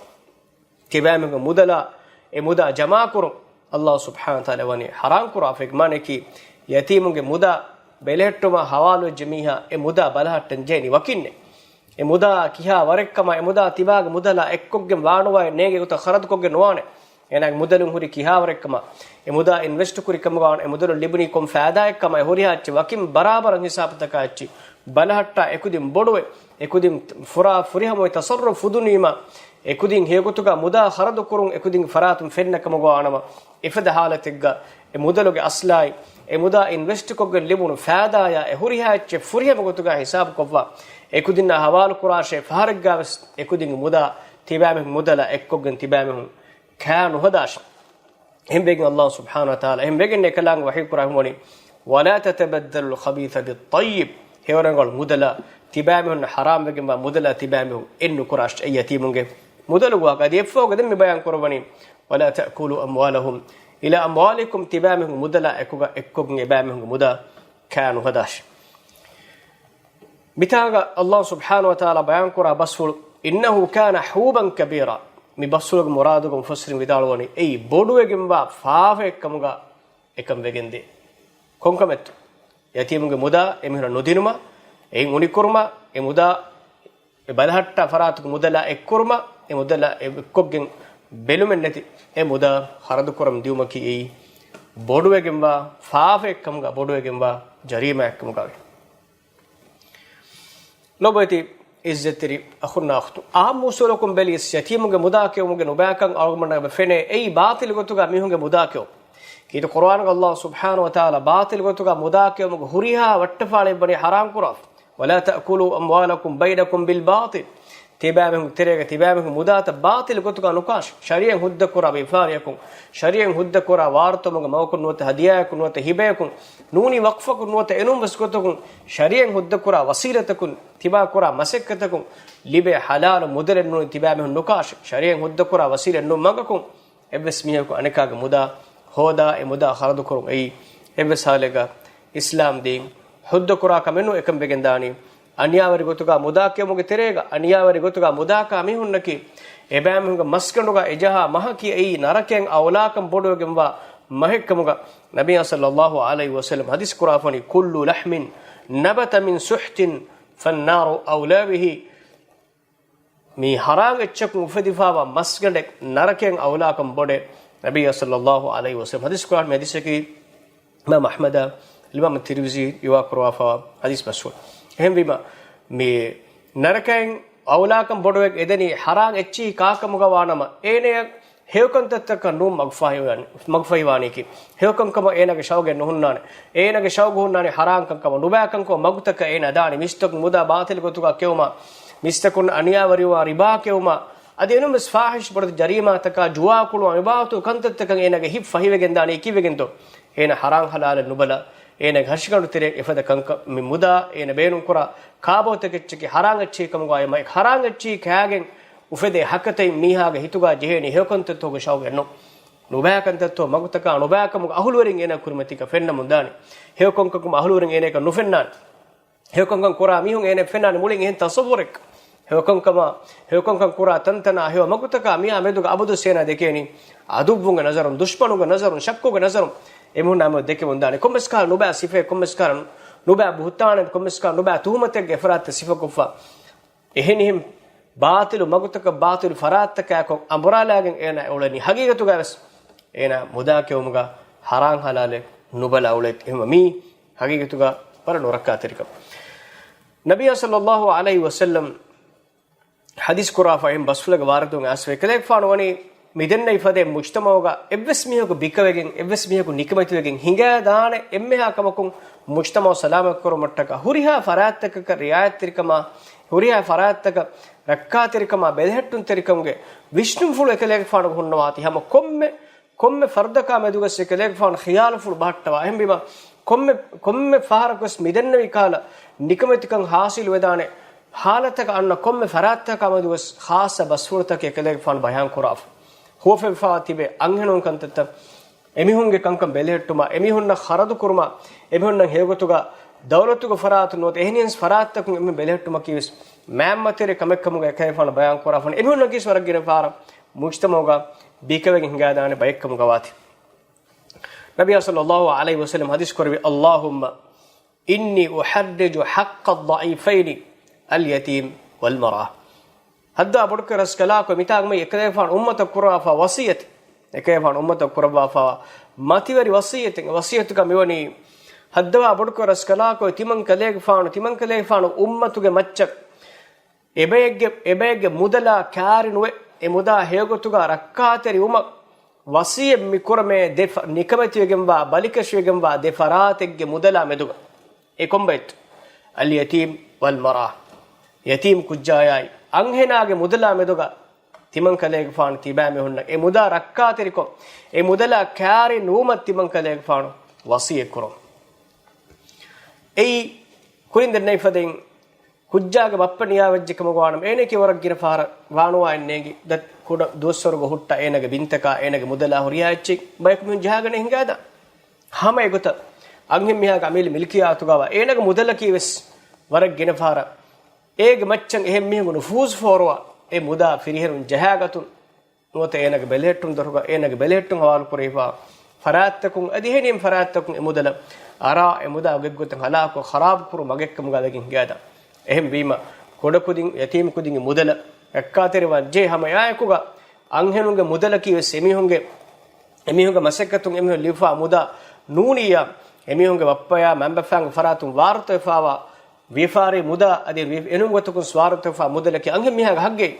ތިބާމީހުންގެ މުދަލާ އެ މުދާ ޖަމާކުރުން ﷲ ސުބްޙާނަހޫ ވަތަޢާލާ ވަނީ ޙަރާމް ކުރާފައި. މާނައަކީ، ޔަތީމުންގެ މުދާ ބެލެހެއްޓުމަށް ޙަވާލުވެއްޖެ މީހާ އެ މުދާ ބަލަހައްޓަން ޖެހެނީ ވަކިންނޭ. އެ މުދާ ކިހާ ވަރެއްކަމަށް، އެ މުދާ ތިބާގެ މުދަލާ އެއްކޮށްގެން ވާނުވާއެއް ނޭނގޭ ގޮތަށް ޚަރަދުކޮށްގެން ނުވާނެ. އޭނާގެ މުދަލުން ހުރި ކިހާވަރެއްކަމަށް، އެ މުދާ އިންވެސްޓް ކުރިކަމުގަ ވާނެ، އެ މުދަލުން ލިބުނީ ކޮން ފައިދާއެއްކަމަށް، އެ ހުރިހާ އެއްޗެއް ވަކިން ބަރާބަރަށް ހިސާބުތަކާ އެއްޗި ބަލަހައްޓާ، އެކުދިން ބޮޑުވެ، އެކުދިން ފުރާ ފުރިހަމަވެ ތަޞައްރުފް ފުދުނީމަ، އެކުދިން ހެޔޮގޮތުގަ މުދާ ޚަރަދުކުރުން އެކުދިން ފަރާތުން ފެންނަ ކަމުގަ ވާނަމަ، އެފަދަ ޙާލަތެއްގަ އެ މުދަލުގެ އަސްލާއި، އެ މުދާ އިންވެސްޓްކޮށްގެން ލިބުނު ފައިދާޔާ އެ ހުރިހާ އެއްޗެއް ފުރިހަމަ ގޮތުގަ ހިސާބުކޮށްފަ، އެކުދިންނާ ހަވާލުކުރާށޭ، ފަހަރެއްގަވެސް އެކުދިންގެ މުދާ ތިބާމީހުން މުދަލާ އެއްކޮށްގެން ތިބާމީހުން ކާ ނުހަދާށި. އެހެންވެގެން ﷲ ސުބްޙާނަހޫ ވަތަޢާލާ އެހެންވެގެން އެކަލާނގެ ވަޙީ ކުރާ ހުންވަނީ، وَلَا تَتَبَدَّلُوا الْخَبِيثَ بِالطَّيِّبِ. ހެޔޮރަނގަޅު މުދަލާ ތިބާމީހުންނަށް ޙަރާމްވެގެންވާ މުދަލާ ތިބާމީހުން އެއްނުކުރާށި. އެ ޔަތީމުންގެ މުދަލުގަ އަދި އެއްފަހުގަ ދެން މި ބަޔާން ކުރައްވަނީ، وَلَا تَأْكُلُوا أَمْوَالَهُمْ إِلَى أَمْوَالِكُمْ، ތިބާމީހުން މުދަލާ އެކުގަ އެއްކޮށްގެން އެބާމީހުންގެ މުދާ ކާ ނުހަދާށި. މިތާގަ ﷲ ސުބްޙާނަހޫ ވަތަޢާލާ ބަޔާންކުރާ ބަސްފުޅު، إِنَّهُ كَانَ حُوبًا كَبِيرًا. މި ބަސްފުޅުގެ މުރާދުގަ މުފައްސިރުން ވިދާޅުވަނީ، އެއީ ބޮޑުވެގެންވާ ފާފައެއްކަމުގަ އެކަން ވެގެންދޭ. ކޮންކަމެއްތޯ؟ ޔަތީމުންގެ މުދާ އެމީހުނަށް ނުދިނުމަށް، އެއިން އުނިކުރުމަށް، އެ މުދާ އެ ބަލަހައްޓާ ފަރާތުގެ މުދަލާ އެއްކުރުމަށް، އެ މުދަލާ އެއްކޮށްގެން ބެލުމެއްނެތި އެ މުދާ ޚަރަދުކުރަމުން ދިއުމަކީ އެއީ ބޮޑުވެގެންވާ ފާފައެއްކަމުގަ ބޮޑުވެގެންވާ ޖަރީމާއެއްކަމުގަވޭ. ލޯބިވެތި އިއްޒަތްތެރި އަޚުންނާ އުޚްތުން، އާއްމު އުސޫލަކުން ބެލިޔަސް ޔަތީމުންގެ މުދާ ކެއުމުގެ ނުބައިކަން އަޅުގަނޑަށް ފެނޭ. އެއީ ބާޠިލު ގޮތުގަ މީހުންގެ މުދާ ކެއުން. ކީރިތި ޤުރުއާނުގަ ﷲ ސުބްޙާނަހޫ ވަތަޢާލާ ބާޠިލު ގޮތުގަ މުދާ ކެއުމުގެ ހުރިހާ ވައްޓަފާޅިއެއް ވަނީ ޙަރާމް ކުރާފަ. وَلَا تَأْكُلُوا أَمْوَالَكُمْ بَيْنَكُمْ بِالْبَاطِلِ. ތިބާމީހުންގެ ތެރޭގަ ތިބާމީހުންގެ މުދާތައް ބާޠިލު ގޮތުގަ ނުކާށި. ޝަރީޢަތް ހުއްދަކުރާ ވިޔަފާރިއަކުން، ޝަރީޢަތް ހުއްދަކުރާ ވާރުތަމުގެ މަގަކުން ނުވަތަ ހަދިޔާއަކުން ނުވަތަ ހިބަޔަކުން، ނޫނީ ވަޤްފަކުން ނުވަތަ އެނޫންވެސް ގޮތަކުން، ޝަރީޢަތް ހުއްދަކުރާ ވަސީލަތަކުން، ތިބާކުރާ މަސައްކަތަކުން ލިބޭ ޙަލާލު މުދަލެއް ނޫނީ ތިބާމީހުން ނުކާށި. ޝަރީޢަތް ހުއްދަކުރާ ވަސީލަތް ނޫން މަގަކުން، އެއްވެސް މީހަކު އަނެކާގެ މުދާ ހޯދާ، އެ މުދާ ޚަރަދުކުރުން އެއީ އެއްވެސް ހާލެއްގަ އިސްލާމް ދީން ހުއްދަކުރާ ކަމެއް ނޫން. އެކަން ވެގެންދާނީ އަނިޔާވެރި ގޮތުގަ މުދާ ކެއުމުގެ ތެރޭގަ، އަނިޔާވެރި ގޮތުގަ މުދާކާ މީހުންނަކީ އެބައިމީހުންގެ މަސްގަނޑުގަ އެޖަހާ މަހަކީ އެއީ ނަރަކައިން އައުލާކަން ބޮޑުވެގެންވާ މަހެއްކަމުގަ ނަބިއްޔާ ޞައްލައްލާހު ޢަލައިހި ވަސައްލަމް ޙަދީޘް ކުރާފަނީ، كُلُّ لَحْمٍ نَبَتَ مِنْ سُحْتٍ فَالنَّارُ أَوْلَى بِهِ. މި ޙަރާން އެއްޗަކުން އުފެދިފާވާ މަސްގަނޑެއް ނަރަކައިން އައުލާކަން ބޮޑޭ. ނަބިއްޔާ ޞައްލައްލާހު ޢަލައިހި ވަސައްލަމް ޙަދީޘް ކުރާ މި ޙަދީޘަކީ އިމާމް އަޙްމަދާ އިމާމް ތިރްމިޒީ ރިވާ ކުރައްވާފަވާ ޙަދީޘް ބަސްފުޅު. އެހެންވީމަ، މި ނަރަކައިން އައުލާކަން ބޮޑުވެ އެދެނީ ޙަރާން އެއްޗިހި ކާކަމުގަ ވާނަމަ، އޭނަޔަށް ހެޔޮކަންތައްތަކަށް ނޫން މަގުފަހިވާނީ، މަގުފަހިވާނީކީ. ހެޔޮކަންކަމަށް އޭނާގެ ޝައުގެއް ނުހުންނާނެ. އޭނާގެ ޝައުގު ހުންނާނީ ޙަރާންކަންކަމަށް. ނުބައިކަންކަމަށް މަގުތަކަށް އޭނާ ދާނީ. މީސްތަކުން މުދާ ބާޠިލު ގޮތުގަ ކެއުމަށް، މީސްތަކުން އަނިޔާވެރިވާ ރިބާ ކެއުމަށް، އަދި އެނޫންވެސް ފާޙިޝް ބޮޑެތި ޖަރީމާތަކާ، ޖުވާ ކުޅު އަނެއް ބާވަތު ކަންތައްތަކަށް އޭނާގެ ހިތް ފަހިވެގެން ދާނީ. ކީއްވެގެންތޯ؟ އޭނާ ޙަރާން ޙަލާލެއް ނުބަލާ، އޭނާގެ ހަށިގަނޑު ތެރޭ އެފަދަ ކަންކަން މި މުދާ އޭނާ ބޭނުންކުރާ ކާބޯތަކެއްޗަކީ ޙަރާން އެއްޗެހި ކަމުގައި، ޙަރާން އެއްޗެހި ކާގެން އުފެދޭ ހަކަތައިން މީހާގެ ހިތުގަ ޖެހޭނީ ހެޔޮކަންތައްތަކުގެ ޝައުގެއް ނޫން. ނުބައިކަންތައްތޯ މަގުތަކާ ނުބައިކަމުގެ އަހުލުވެރިން އޭނާ ކުރިމަތީގަ ފެންނަމުން ދާނީ. ހެޔޮކަންކަމުގެ އަހުލުވެރިން އޭނާއަކަށް ނުފެންނާނެ. ހެޔޮކަންކަން ކުރާ މީހުން އޭނާ ފެންނާނެ މުޅިން އެހެން ތަޞައްވުރެއް. ހެޔޮކަންކަމާ، ހެޔޮކަންކަން ކުރާ ތަންތަނާ ހެޔޮ މަގުތަކާ މިއާ މެދުގަ އަބަދުވެސް އޭނާ ދެކޭނީ ޢަދުއްވުންގެ ނަޒަރުން، ދުޝްމަނުންގެ ނަޒަރުން، ޝައްކުގެ ނަޒަރުން. އެމީހުންނާ މެދު ދެކެމުން ދާނެ. ކޮންމެސް ކަހަލަ ނުބައި ސިފައެއް، ކޮންމެސް ކަހަލަ ނުބައި ބުހުތާނެއް، ކޮންމެސް ކަހަލަ ނުބައި ތުހުމަތެއްގެ އެފަރާތަށް ސިފަކޮށްފަ. އެހެނިހެން ބާޠިލު މަގުތަކަށް ބާޠިލު ފަރާތްތަކާއެކު އަނބުރާލާގެން އޭނާ އުޅެނީ. ހަގީގަތުގަވެސް އޭނާ މުދާ ކެއުމުގަ ޙަރާން ޙަލާލެއް ނުބަލާ އުޅޭ. އެހެންވީމަ މީ ހަގީގަތުގަ ވަރަށް ނުރައްކާތެރިކަމެއް. ނަބިއްޔާ ޞައްލައްލާހު ޢަލައިހި ވަސައްލަމް ޙަދީޘް ކުރާފަ އެހެން ބަސްފުޅެއްގެ ވާރިދުވުން އައިސްފަ އެކަލޭގެފާނު ވަނީ މިދެންނެވި ފަދައިން މުޖްތަމަޢުގަ އެއްވެސް މީހަކު ބިކަވެގެން، އެއްވެސް މީހަކު ނިކަމެތިވެގެން ހިނގާދާނެ އެންމެހާ ކަމަކުން މުޖްތަމަޢު ސަލާމަތްކުރުމަށްޓަކާ ހުރިހާ ފަރާތްތަކަކަށް ރިޢާޔަތްތެރިކަމާ ހުރިހާ ފަރާތްތަކަށް ރައްކާތެރިކަމާ ބެލެހެއްޓުންތެރިކަމުގެ ވިސްނުންފުޅު އެކަލޭގެފާނުގެ ހުންނަވާތީ. ހަމަ ކޮންމެ، ކޮންމެ ފަރުދަކާ މެދުގަސް އެކަލޭގެފާނު ޚިޔާލުފުޅު ބަހައްޓަވާ. އެހެންވީމަ، ކޮންމެ، ކޮންމެ ފަހަރަކުވެސް މިދެންނެވި ކަހަލަ ނިކަމެތިކަން ޙާޞިލުވެދާނެ ޙާލަތަކަށް އަންނަ ކޮންމެ ފަރާތްތަކާ މެދުވެސް ޚާއްޞަ ބަސްފުޅުތަކެއް އެކަލޭގެފާނު ބަޔާންކުރާފަ. ހުވަފެފާ ތިބޭ އަންހެނުން ކަންތައްތައް، އެމީހުންގެ ކަންކަން ބެލެހެއްޓުމާ، އެމީހުންނަށް ޚަރަދު ކުރުމާ، އެމީހުންނަށް ހެޔޮގޮތުގަ ދައުލަތުގެ ފަރާތުން ނުވަތަ އެހެނިހެން ފަރާތްތަކުން އެމީހުން ބެލެހެއްޓުމަކީވެސް މާތް މަތިވެރި ކަމެއްކަމުގަ އެކަލޭގެފާނު ބަޔާންކުރާފަ. އެމީހުންނަކީވެސް ވަރަށް ގިނަ ފަހަރަށް މުޖްތަމަޢުގަ ބީކަވެގެން ހިނގާދާނެ ބައެއްކަމުގަ ވާތީ. ނަބިއްޔާ ޞައްލައްލާހު ޢަލައިހި ވަސައްލަމަ ޙަދީޘް ކުރެއްވި، اللهم إني أحرج حق الضعيفين اليتيم والمرأة. ހައްދާ ބޮޑުކުރެ ރަސްކަލާކޮ މިތާގަ މި އެކަލޭގެފާނު އުއްމަތަށް ކުރައްވާފާ ވަޞިއްޔަތެއް، އެކަލޭގެފާނު އުއްމަތަށް ކުރައްވާފާ މަތިވެރި ވަޞިއްޔަތެއް، ވަޞިއްޔަތުގަ މިވަނީ، ހައްދަވާ ބޮޑުކުރެ ރަސްކަލާކޮ ތިމަން ކަލޭގެފާނު، ތިމަން ކަލޭގެފާނު އުއްމަތުގެ މައްޗަށް އެބައެއްގެ، އެބައެއްގެ މުދަލާ ކާރި ނުވެ، އެ މުދާ ހެޔޮގޮތުގަ ރައްކާތެރިވުމަށް ވަޞިއްޔަތް މި ކުރަމޭ ދެ ފަ-، ނިކަމެތިވެގެންވާ، ބަލިކަށިވެގެންވާ ދެ ފަރާތެއްގެ މުދަލާ މެދުގަ. އެ ކޮންބައެއްތޯ؟ اليتيم والمرأة. ޔަތީމް ކުއްޖާޔާއި އަންހެނާގެ މުދަލާ މެދުގަ ތިމަން ކަލޭގެފާނު ތިބާ މީހުންނަށް އެ މުދާ ރައްކާތެރިކޮށް، އެ މުދަލާ ކާރި ނުވުމަށް ތިމަން ކަލޭގެފާނު ވަޞިއްޔަތް ކުރުން. އެއީ ކުރިން ދެންނެވި ފަދައިން ކުއްޖާގެ ބައްޕަ ނިޔާވެއްޖެ ކަމުގަ ވާނަމަ، އޭނައަކީ ވަރަށް ގިނަ ފަހަރަށް ވާނުވާ އެއްނޭނގި ދަތް ކުޑަ ދުވަސްވަރުގަ ހުއްޓާ އޭނަގެ ބިންތަކާ އޭނަގެ މުދަލާ ހުރިހާ އެއްޗެއް ބަޔަކު މީހުން ޖަހާގަނެ ހިނގާދާ. ހަމަ އެގޮތަށް އަންހެން މީހާގެ އަމިއްލަ މިލްކިއްޔާތުގަވާ އޭނަގެ މުދަލަކީ ވެސް ވަރަށް ގިނަ ފަހަރަށް އޭގެ މައްޗަށް އެހެން މީހަކު ނުފޫޒު ފޯރުވާ އެ މުދާ ފިރިހެނުން ޖަހާގަތުން ނުވަތަ އޭނަގެ ބެލެހެއްޓުން ދޮރުގަ އޭނަގެ ބެލެހެއްޓުން ހަވާލު ކުރެވިފާ ފަރާތްތަކުން އަދި އެހެނިހެން ފަރާތްތަކުން އެ މުދަލަށް އަރާ އެ މުދާ ގޮތްގޮތަށް ހަލާކު ޚަރާބު ކުރު މަގެއްކަމުގަ ވެގެން ހިނގާދާ. އެހެން ވީމަ ކުޑަކުދިން ޔަތީމް ކުދިންގެ މުދަލަށް ރައްކާތެރިވާން ޖެހޭ ހަމަ އެއާއެކުގަ އަންހެނުންގެ މުދަލަކީ ވެސް އެމީހުންގެ، އެމީހުންގެ މަސައްކަތުން އެމީހުން ލިބިފާ މުދާ ނޫނިއްޔާ އެމީހުންގެ ބައްޕަޔާ މަންބަފާންގެ ފަރާތުން ވާރުތަވެފާވާ ވިޔަފާރި މުދާ އަދި އެނޫން ގޮތަކުން ސްވާރުތަވެފާ މުދަލަކީ އަންހެން މީހާގެ ހައްގެއް.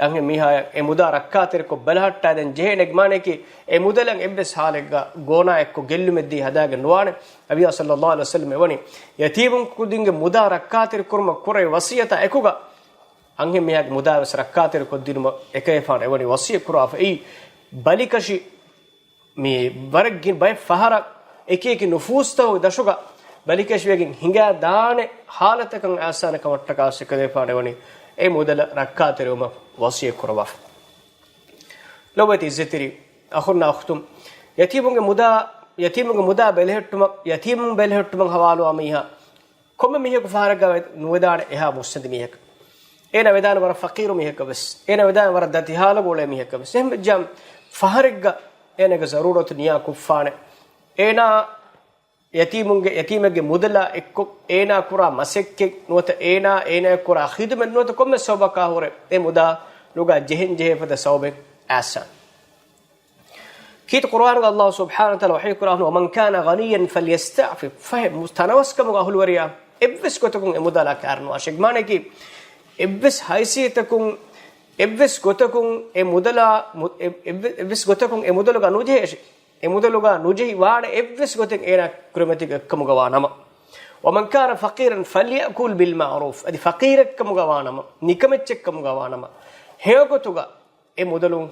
އަންހެން މީހާޔަށް އެ މުދާ ރައްކާތެރިކޮށް ބަލަހައްޓާދޭން ޖެހޭނެ މާނައަކީ އެ މުދަލަށް އެއްވެސް ހާލެއްގަ ގޯނާ އެއްކޮށް ގެއްލުމެއްދީ ހަދާގެން ނުވާނެ. ނަބިއްޔާ ޞައްލައްލާހު ޢަލައިހި ވަސައްލަމަ އެވަނީ ޔަތީމު ކުދިންގެ މުދާ ރައްކާތެރި ކުރުމަށް ކުރެވި ވަޞިއްޔަތާ އެކުގަ އަންހެން މީހާގެ މުދާވެސް ރައްކާތެރިކޮށްދިނުމަށް އެކަލޭގެފާނު އެވަނީ ވަޞިއްޔަތް ކުރާފަ. އެއީ ބަލިކަށި މި ވަރަށް ގިނަ ބައެއް ފަހަރަށް އެކި އެކި ނުފޫޒުތަކުގެ ދަށުގަ ބަލިކަށިވެގެން ހިނގާދާނެ ހާލަތަކަށް އައިސާނެ ކަމަށްޓަކާ އެކަލޭގެފާނު އެވަނީ އެ މުދަލަށް ރައްކާތެރިވުމަށް ވަޞިއްޔަތް ކުރައްވާފަ. ލޮބުވެތި އިއްޒަތްތެރި އަޚުންނާ އުޚްތުން، ޔަތީމުންގެ މުދާ، ޔަތީމުންގެ މުދާ ބެލެހެއްޓުމަށް، ޔަތީމުން ބެލެހެއްޓުމަށް ހަވާލުވާ މީހާ ކޮންމެ މީހަކު ފަހަރެއްގަ ނުވެދާނެ އެހާ މުއްސަނދި މީހަކަށް. އޭނަ ވެދާނެ ވަރަށް ފަޤީރު މީހަކަށް ވެސް. އޭނަ ވެދާނެ ވަރަށް ދަތި ހާލުގަ އުޅޭ މީހަކަށް ވެސް. އެހެންވެއްޖާމަ ފަހަރެއްގަ އޭނަގެ ޒަރޫރަތު ނިޔާ ކޮށްފާނެ. އޭނާ ޔަތީމުންގެ، ޔަތީމެއްގެ މުދަލާ އެއްކޮށް އޭނާ ކުރާ މަސައްކަތް ނުވަތަ އޭނާ، އޭނާ ކުރާ ޚިދުމަތް ނުވަތަ ކޮންމެ ސަބަބަކާ ހުރެ އެ މުދާ ލުގާ ޖެހެން ޖެހޭ ފަދަ ސަބަބެއް އައްސަން. ކީރިތި ޤުރުއާނުގަ ﷲ ސުބްޙާނަހޫ ވަތަޢާލާ ވަޙީ ކުރާ، ومن كان غنيا فليستعفف. ފަހެ މު-، ތަނަވަސްކަމުގަ އަހުލުވެރިޔާ އެއްވެސް ގޮތަކުން އެ މުދާލާ ކާރި ނުވާށޭ. މާނައަކީ، އެއްވެސް ހައިސިއްޔަތަކުން، އެއްވެސް ގޮތަކުން އެ މުދަލާ، މު-، އެ-، އެއްވެ-، އެއްވެސް ގޮތަކުން އެ މުދަލުގަ ނުޖެހޭށޭ. އެ މުދަލުގަ ނުޖެހި ވާނެ އެއްވެސް ގޮތެއް އޭނާ ކުރިމަތީގަ އެއްކަމުގަ ވާ ނަމަ. ومن كان فقيرا فليأكل بالمعروف. އަދި ފަޤީރެއްކަމުގަ ވާ ނަމަ، ނިކަމެއްޗެއްކަމުގަ ވާ ނަމަ، ހެޔޮގޮތުގަ އެ މުދަލުން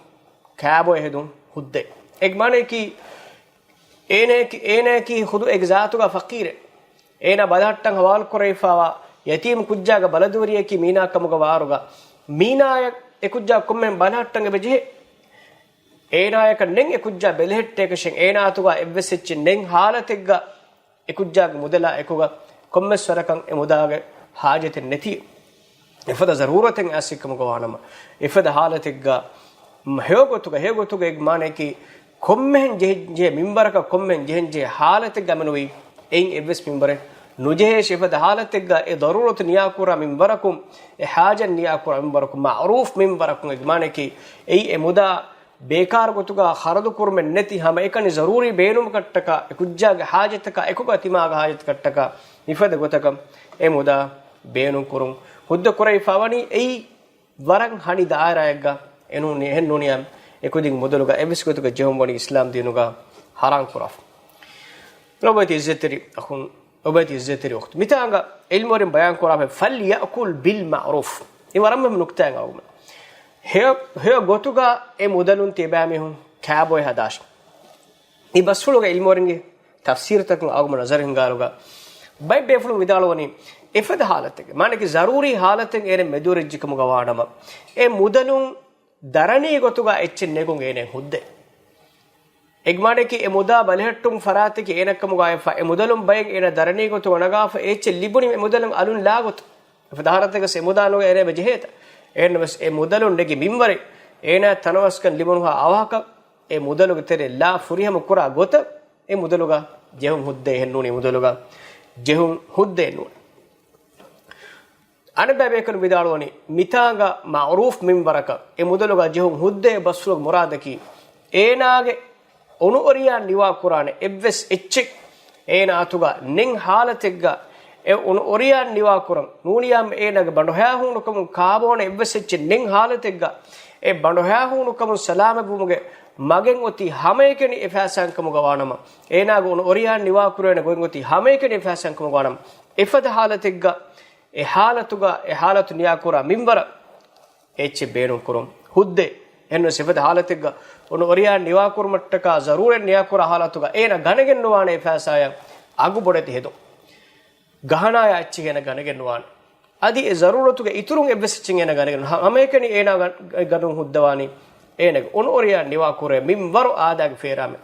ކާބޮއެ ހެދުން ހުއްދައެއް. އޭގެ މާނައަކީ، އޭނައަކީ، އޭނައަކީ ޚުދު އޭގެ ޒާތުގަ ފަޤީރެއް. އޭނާ ބަލަހައްޓަން ހަވާލު ކުރެވިފާވާ ޔަތީމު ކުއްޖާގެ ބަލަދުވެރިޔަކީ މީނާ ކަމުގަ ވާއިރުގަ، މީނާޔަށް އެ ކުއްޖާ ކޮންމެހެން ބަލަހައްޓަން އެބަ ޖެހޭ. އޭނާޔަކަށް ނެތް އެ ކުއްޖާ ބެލެހެއްޓޭކަށެއް، އޭނާއަތުގަ އެއްވެސް އެއްޗެއް ނެތް ހާލަތެއްގަ އެ ކުއްޖާގެ މުދަލާ އެކުގަ ކޮންމެސް ވަރަކަށް އެ މުދާގެ ހާޖަތެއް ނެތި، އެފަދަ ޒަރޫރަތެއް އައިސް ކަމުގަ ވާނަމަ، އެފަދަ ހާލަތެއްގަ ހެޔޮގޮތުގަ، ހެޔޮގޮތުގަ އޭގެ މާނައަކީ ކޮންމެހެން ޖެހި، ޖެހޭ މިންވަރަކަށް، ކޮންމެހެން ޖެހެން ޖެހޭ ހާލަތެއްގަ އެމަނުވީ އެއިން އެއްވެސް މިންވަރެއް ނުޖެހޭށޭ. އެފަދަ ހާލަތެއްގަ އެ ދަރޫރަތު ނިޔާކުރާ މިންވަރަކުން، އެ ހާޖަތް ނިޔާކުރާ މިންވަރަކުން، މަޢުރޫފް މިންވަރަކުން، އޭގެ މާނައަކީ އެއީ އެ މުދާ ބޭކާރު ގޮތުގަ ޚަރަދު ކުރުމެއް ނެތި، ހަމައެކަނި ޒަރޫރީ ބޭނުމަކަށްޓަކާ، އެ ކުއްޖާގެ ހާޖަތަކާ އެކުގަ، ތިމާގެ ހާޖަތަކަށްޓަކާ މިފަދަ ގޮތަކަށް އެ މުދާ ބޭނުން ކުރުން ހުއްދަ ކުރެވިފަ ވަނީ. އެއީ ވަރަށް ހަނި ދާއިރާއެއްގަ އެނޫން، އެހެން ނޫނިއްޔާ އެ ކުދިން މުދަލުގަ އެއްވެސް ގޮތަކަށް ޖެހުން ވަނީ އިސްލާމް ދީނުގަ ޙަރާމް ކުރާފަ. ލޮބުވެތި އިއްޒަތްތެރި އަޚުން، ލޮބުވެތި އިއްޒަތްތެރި އުޚްތު، މިތާނގަ ޢިލްމުވެރިން ބަޔާން ކުރާފައި، "ފަލްޔައުކުލް ބިލް މަޢުރޫފް." މި ވަރަށް މުހިއްމު ނުކްތާއެއް އަޅުގަނޑު. ހެޔޮ، ހެޔޮ ގޮތުގަ އެ މުދަލުން ތިޔަބައިމީހުން ކާބޯއެއް ހަދާށި. މި ބަސްފުޅުގަ ޢިލްމުވެރިންގެ ތަފްސީރުތަކުން އަޅުގަނޑު ނަޒަރު ހިންގާއިރުގަ، ބައެއް ބޭފުޅުން ވިދާޅުވަނީ، އެފަދަ ޙާލަތެއްގަ، މާނައަކީ ޒަރޫރީ ޙާލަތެއް އޭނަ މެދުވެރިއްޖެކަމުގަ ވާނަމަ، އެ މުދަލުން ދަރަނީ ގޮތުގަ އެއްޗެއް ނެގުން އޭނަ ހުއްދަ. އެގްމާނަކީ އެ މުދާ ބަލިހެއްޓުން ފަރާތަކީ އޭނަ ކަމުގައިފަ، އެ މުދަލުން ބައެއް އޭނަ ދަރަނީ ގޮތު ވަނަގާފަ، އެ އެއްޗެއް ލިބުނީ އެ މުދަލުން އަލުން ލާ ގޮތު. އެފަދަ ޙާލަތެއްގަ އެ މުދާ ނުގެ އެރޭ ޖެހޭތަ؟ އެހެންނަމަވެސް އެ މުދަލުން ނެގި މިންވަރެއް އޭނާ ތަނަވަސްކަން ލިބުނުހާ އަވަހަކަށް އެ މުދަލުގެ ތެރެއަށް ލާ ފުރިހަމަ ކުރާ ގޮތަށް އެ މުދަލުގަ ޖެހުން ހުއްދައެއް ނޫނީ، މުދަލުގަ ޖެހުން ހުއްދައެއް ނޫން. އަނެއްބައި ބޭކަލުން ވިދާޅުވަނީ، މިތާނގަ މަޢުރޫފް މިންވަރަކަށް އެ މުދަލުގަ ޖެހުން ހުއްދައޭ ބަސްފުޅުގެ މުރާދަކީ، އޭނާގެ އުނުއޮރިޔާ ނިވާ ކުރާނެ އެއްވެސް އެއްޗެއް އޭނާ އަތުގަ ނެތް ޙާލަތެއްގަ، އެ އުނުއޮރިޔާ ނިވާ ކުރަން ނޫނިޔާމަ އޭނާގެ ބަނޑުހައިހޫނުކަމުން ކާބޯނެ އެއްވެސް އެއްޗެއް ނެތް ޙާލަތެއްގަ، އެ ބަނޑުހައިހޫނުކަމުން ސަލާމަތްވުމުގެ މަގެއް އޮތީ ހަމައެކަނި އެފާސާން ކަމުގަ ވާނަމަ، އޭނާގެ އުނުއޮރިޔާ ނިވާ ކުރެވޭނެ ގޮތް އޮތީ ހަމައެކަނި އެފާސާން ކަމުގަ ވާނަމަ، އެފަދަ ޙާލަތެއްގަ އެ ޙާލަތުގަ، އެ ޙާލަތު ނިޔާކުރާ މިންވަރަށް އެއްޗެއް ބޭނުންކުރުން ހުއްދައޭ. އެހެންވެ އެފަދަ ޙާލަތެއްގަ އުނުއޮރިޔާ ނިވާކުރުމަށްޓަކާ ޒަރޫރަތް ނިޔާކުރާ ޙާލަތުގަ އޭނަ ގަނެގެން ނުވާނެ އެފާސާޔަށް އަގުބޮޑެތި ހެދުން. ގަހަނާޔާ އެއްޗެއް އޭނަ ގަނެގެން ނުވާނެ. އަދި އެ ޒަރޫރަތުގެ އިތުރުން އެއްވެސް އެއްޗެއް އޭނަ ގަނެގެން ނު-، ހަ-، ހަމައެކަނި އޭނާ ގަ-، ގަނެގެން ހުއްދަވާނީ އޭނަގެ އުނުއޮރިޔާ ނިވާކުރޭ މިންވަރު އާދައިގެ ފޭރާމެ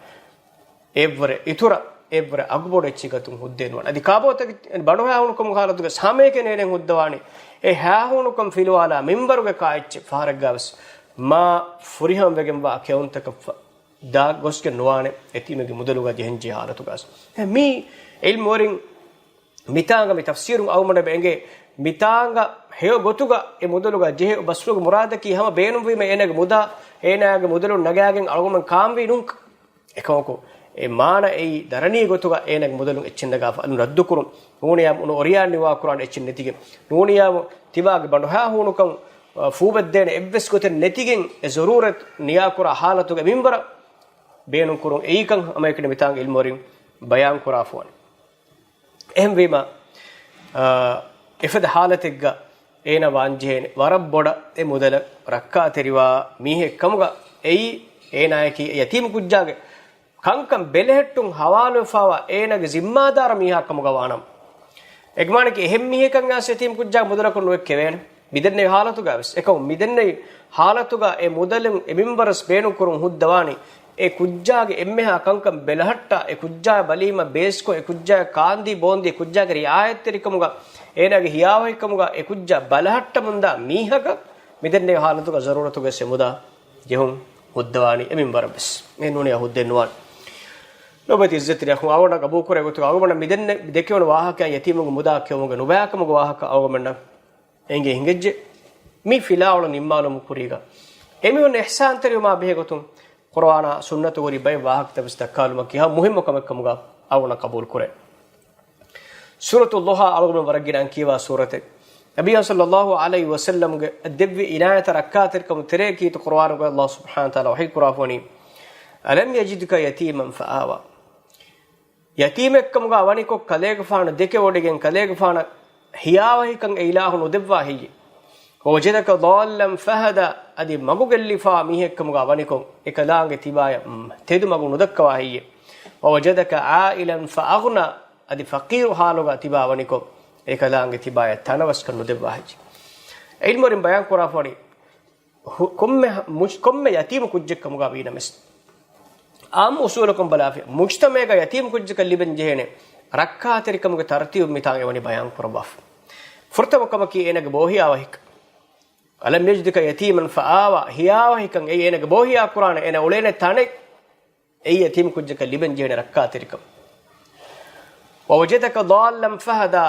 އެއްވަރެއް އިތުރަށް، އެއްވަރެއް އަގުބޮޑު އެއްޗެއް ގަތުން ހުއްދައެއް ނުވާނެ. އަދި ކާބޯތަކެއް ބަނޑުހައިހޫނުކަމުގެ ޙާލަތުގަ ހަމައެކަނި އޭނަ ހުއްދަވާނީ އެ ހައިހޫނުކަން ފިލުވާލާ މިންވަރުގެ ކާއެއްޗެއް ފަހަރެއްގަވެސް މާ ފުރިހަމަވެގެންވާ ކެއުންތަކަށްފަ ދާ ގޮސްގެން ނުވާނެ އެތީމެއްގެ މުދަލުގަ ޖެހެންޖެހޭ ޙާލަތުގަވެސް. މި ޢިލްމުވެރިން މިތާނގަ މި ތަފްސީރުން އަޅުގަނޑަށް އެނގޭ، މިތާނގަ ހެޔޮ ގޮތުގަ އެ މުދަލުގަ ޖެހޭ ބަސްފުޅުގެ މުރާދަކީ ހަމަ ބޭނުންވީމަ އޭނާގެ މުދާ، އޭނާގެ މުދަލުން ނަގާގެން އަޅުގަނޑުމެން ކާންވީ ނޫން. އެކަމަކު، އެ މާނަ އެއީ ދަރަނީ ގޮތުގަ އޭނާގެ މުދަލުން އެއްޗެއް ނަގާފަ އަލުން ރައްދުކުރުން. ނޫނިޔާ އުނު އޮރިޔާ ނިވާކުރާނެ އެއްޗެއް ނެތިގެން. ނޫނިޔާ ތިބާގެ ބަނޑުހައިހޫނުކަން، އަ، ފޫބެއްދޭނެ އެއްވެސް ގޮތެއް ނެތިގެން އެ ޒަރޫރަތް ނިޔާކުރާ ޙާލަތުގެ މިންވަރަށް ބޭނުންކުރުން އެއީކަން ހަމައެކަނި މިތާނގެ ޢިލްމުވެރިން ބަޔާންކުރާފަވަނީ. އެހެންވީމަ، އާ، އެފަދަ ޙާލަތެއްގަ އޭނަ ވާންޖެހޭނެ ވަރަށް ބޮޑަށް އެ މުދަލަށް ރައްކާތެރިވާ މީހެއް ކަމުގަ އެއީ އޭނާއަކީ އެ ޔަތީމް ކުއްޖާގެ ކަންކަން ބެލެހެއްޓުން ހަވާލުވެފާވާ އޭނާގެ ޒިންމާދާރު މީހާ ކަމުގަ ވާނަމަ. އެގްމާނަކީ އެހެން މީހެކަން އައިސް ޔަތީމް ކުއްޖާ މުދަލަކުން ނުވެއްކެވޭނެ. މިދެންނެވި ޙާލަތުގަވެސް، އެކަމު މިދެންނެވި ޙާލަތުގަ އެ މުދަލުން އެ މިންވަރަސް ބޭނުންކުރުން ހުއްދަވާނީ، އެ ކުއްޖާގެ އެންމެހާ ކަންކަން ބެލަހައްޓާ، އެ ކުއްޖާ ބަލީމަ ބޭސްކޮށް، އެ ކުއްޖާ ކާންދީ ބޯންދީ، ކުއްޖާގެ ރިޢާޔަތްތެރިކަމުގަ، އޭނާގެ ހިޔާވަހިކަމުގަ، އެ ކުއްޖާ ބަލަހައްޓަމުންދާ މީހަކަށް މިދެންނެވި ޙާލަތުގަ ޒަރޫރަތުގަ އެ މުދާ ޖެހުން ހުއްދަވާނީ އެ މިންވަރަށް ވެސް. އެ ނޫނީ ހުއްދައެއް ނުވާނެ. ލޮބުވެތި އިއްޒަތްތެރި އަޚުން، އަޅުގަނޑަށް ޤަބޫލުކުރޭ ގޮތުގަ އަޅުގަނޑަށް މިދެންނެ ދެކެވުނު ވާހަކައިން ޔަތީމުންގެ މުދާ ކެއުމުގެ ނުބައިކަމުގެ ވާހަކަ އަޅުގަނޑަށް އެނގޭ ހިނގައްޖެ. މި ފިލާވަޅު ނިންމާލުމުގެ ކުރީގަ އެމީހުން އިޙްސާންތެރިވުމާ ބެހޭ ގޮތުން ޤުރުއާނާ ސުންނަތުގައި ބައެއް ވާހަކަތައް ވެސް ދައްކާލުމަކީ ހަމަ މުހިއްމު ކަމެއް ކަމުގަ އަޅުގަނޑަށް ޤަބޫލުކުރޭ. ސޫރަތު ޟުޙާ އަޅުގަނޑު ވަރަށް ގިނަ އަން ކިޔަވާ ސޫރަތެއް. ނަބިއްޔާ ޞައްލައްލާހު ޢަލައިހި ވަސައްލަމްގެ ދެއްވި އިނާޔަތަށް ރައްކާތެރިކަމުގެ ތެރެއަކީ ޤުރުއާނުގައި ﷲ ސުބްޙާނަހޫ ވަތަޢާލާ ވަޙީ ކުރާފަވަނީ، أَلَمْ يَجِدْكَ يَتِيمًا فَآوَىٰ. ޔަތީމެއްކަމުގަ ވަނިކޮށް ކަލޭގެފާނު ދެކެވޮޑިގެން ކަލޭގެފާނަށް ހިޔާވަހިކަން އެ އިލާހު ނުދެއްވާ ހެއްޔޭ؟ وَوَجَدَكَ ضَالًّا فَهَدَىٰ، އަދި މަގު ގެއްލިފާ މީހެއްކަމުގަ ވަނިކޮށް، އެކަލާނގެ ތިބާޔަށް، މް، ތެދު މަގު ނުދައްކަވާ ހެއްޔޭ؟ وَوَجَدَكَ عَائِلًا فَأَغْنَىٰ، އަދި ފަޤީރު ޙާލުގަ ތިބާ ވަނިކޮށް، އެކަލާނގެ ތިބާޔަށް ތަނަވަސްކަން ނުދެއްވާ ހެއްޔޭ؟ ޢިލްމުވެރިން ބަޔާން ކުރާފަވަނީ، ހު-، ކޮންމެ ހަ-، މުޖް-، ކޮންމެ ޔަތީމު ކުއްޖެއްކަމުގަ ވީނަމަވެސް، އާއްމު އުސޫލަކުން ބަލާފި، މުޖްތަމަޢުގަ ޔަތީމު ކުއްޖަކަށް ލިބެން ޖެހޭނެ ރައްކާތެރިކަމުގެ ތަރުތީބު މިތާނގައި ވަނީ ބަޔާން ކުރައްވާފަ. ފުރަތަމަ ކަމަކީ އޭނަގެ ބޯހިޔާވަހިކަން. أَلَمْ يَجِدْكَ يَتِيمًا فَآوَىٰ، ހިޔާވަހިކަން އެއީ އޭނަގެ ބޯހިޔާ ކުރާނެ، އޭނަ އުޅޭނެ ތަނެއް، އެއީ ޔަތީމު ކުއްޖަކަށް ލިބެން ޖެހޭނެ ރައްކާތެރިކަން. وَوَجَدَكَ ضَالًّا فَهَدَىٰ،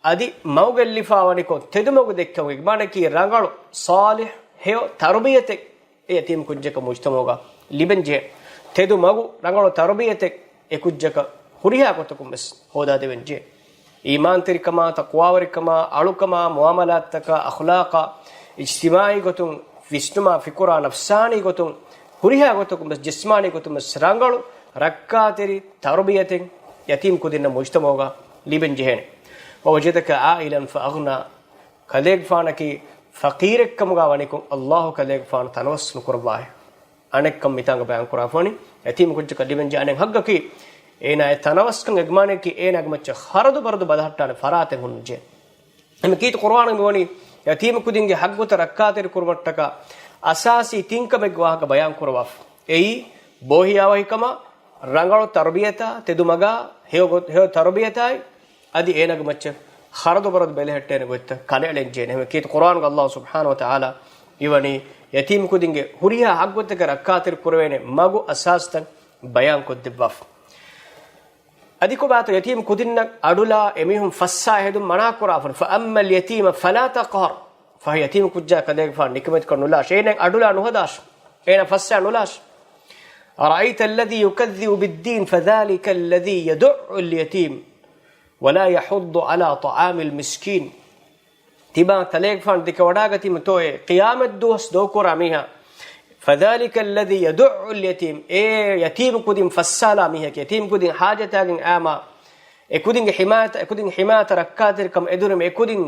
އަދި މަގު ގެއްލިފާ ވަނިކޮށް، ތެދު މަގު ދެއްކެވުން، އެގްމާނަކީ ރަނގަޅު، ޞާލިޙު، ހެޔޮ ތަރުބިޔަތެއް އެ ޔަތީމު ކުއްޖަކަށް މުޖްތަމަޢުގަ ލިބެން ޖެހޭ. ތެދު މަގު، ރަނގަޅު ތަރުބިޔަތެއް އެ ކުއްޖަކަށް ހުރިހާ ގޮތަކުން ވެސް ހޯދާދެވެން ޖެހޭ. އީމާންތެރިކަމާ، ތަޤްވާވެރިކަމާ، އަޅުކަމާ، މުޢާމަލާތްތަކާ، އަޚްލާޤާ، އިޖްތިމާޢީ ގޮތުން، ވިސްނުމާ، ފިކުރާ، ނަފްސާނީ ގޮތުން، ހުރިހާ ގޮތަކުން ވެސް، ޖިސްމާނީ ގޮތުން ވެސް ރަނގަޅު، ރައްކާތެރި ތަރުބިޔަތެއް ޔަތީމް ކުދިންނަށް މުޖްތަމަޢުގަ ލިބެން ޖެހޭނެ. ووجدك عائلا فأغنى، ކަލޭގެފާނަކީ ފަޤީރެއްކަމުގަ ވަނިކޮށް، ﷲ ކަލޭގެފާނު ތަނަވަސް ނުކުރައްވާހެ. އަނެއްކަން މިތާނގަ ބަޔާން ކުރާފަވަނީ، ޔަތީމު ކުއްޖަކަށް ލިބެން ޖެހޭ އަނެއް ޙައްޤަކީ، އޭނާ އެ ތަނަވަސްކަން އެގްމާނެކީ އޭނާގެ މައްޗަށް ޚަރަދު ބަރަދު ބަދަހައްޓާނެ ފަރާތެއް ހުންނަން ޖެހޭ. އެމަ ކީރިތި ޤުރުއާނުގަ މިވަނީ، ޔަތީމު ކުދިންގެ ޙައްޤުތައް ރައްކާތެރި ކުރުމަށްޓަކާ އަސާސީ ތިން ކަމެއްގެ ވާހަކަ ބަޔާން ކުރަވާފަ. އެއީ، ބޯހިޔާވަހިކަމާ، ރަނގަޅު ތަރުބިޔަތާ، ތެދުމަގާ، ހެޔޮ ގޮ-، ހެޔޮ ތަރުބިޔަތާއި، އަދި އޭނާގެ މައްޗަށް ޚަރަދު ބަރަދު ބެލެހެއްޓޭނެ ގޮތްތައް ކަނޑައެޅެން ޖެހޭނެ. އެހެން ކީރިތި ޤުރުއާނުގަ ﷲ ސުބްޙާނަހޫ ވަތަޢާލާ މިވަނީ، ޔަތީމު ކުދިންގެ ހުރިހާ ޙައްޤުތަކެއް ރައްކާތެރި ކުރެވޭނެ މަގު އަސާސްތައް ބަޔާން ކޮށްދެއްވާފަ. އަދި ކޮބާތޯ ޔަތީމު ކުދިންނަށް އަޑުލާ އެމީހުން ފައްސާ ހެދުން މަނާ ކުރާފަން. فأما اليتيم فلا تقهر. ފަހެ ޔަތީމު ކުއްޖާ ކަލޭގެފާނު ނިކަމެތިކޮށް ނުލާށޭ. އޭނައަށް އަޑުލާ ނުހަދާށޭ. އޭނަ ފައްސާ ނުލާށޭ. أرأيت الذي يكذب بالدين فذلك الذي يدع اليتيم ولا يحض على طعام المسكين. ތިބާ ކަލޭގެފާނު ދެކެވަޑާގަތީމަތޯއޭ ޤިޔާމަތް ދުވަސް ދޮގުކުރާ މީހާ؟ فذلك الذي يدع اليتيم. އޭ ޔަތީމު ކުދިން ފައްސާލާ މީހަކީ، ޔަތީމު ކުދިން ޙާޖަތާގެން އައިމާ، އެކުދިންގެ ޙިމާޔަތަށް، އެކުދިން ޙިމާޔަތަށް ރައްކާތެރިކަމަށް އެދުނުމަށް އެކުދިން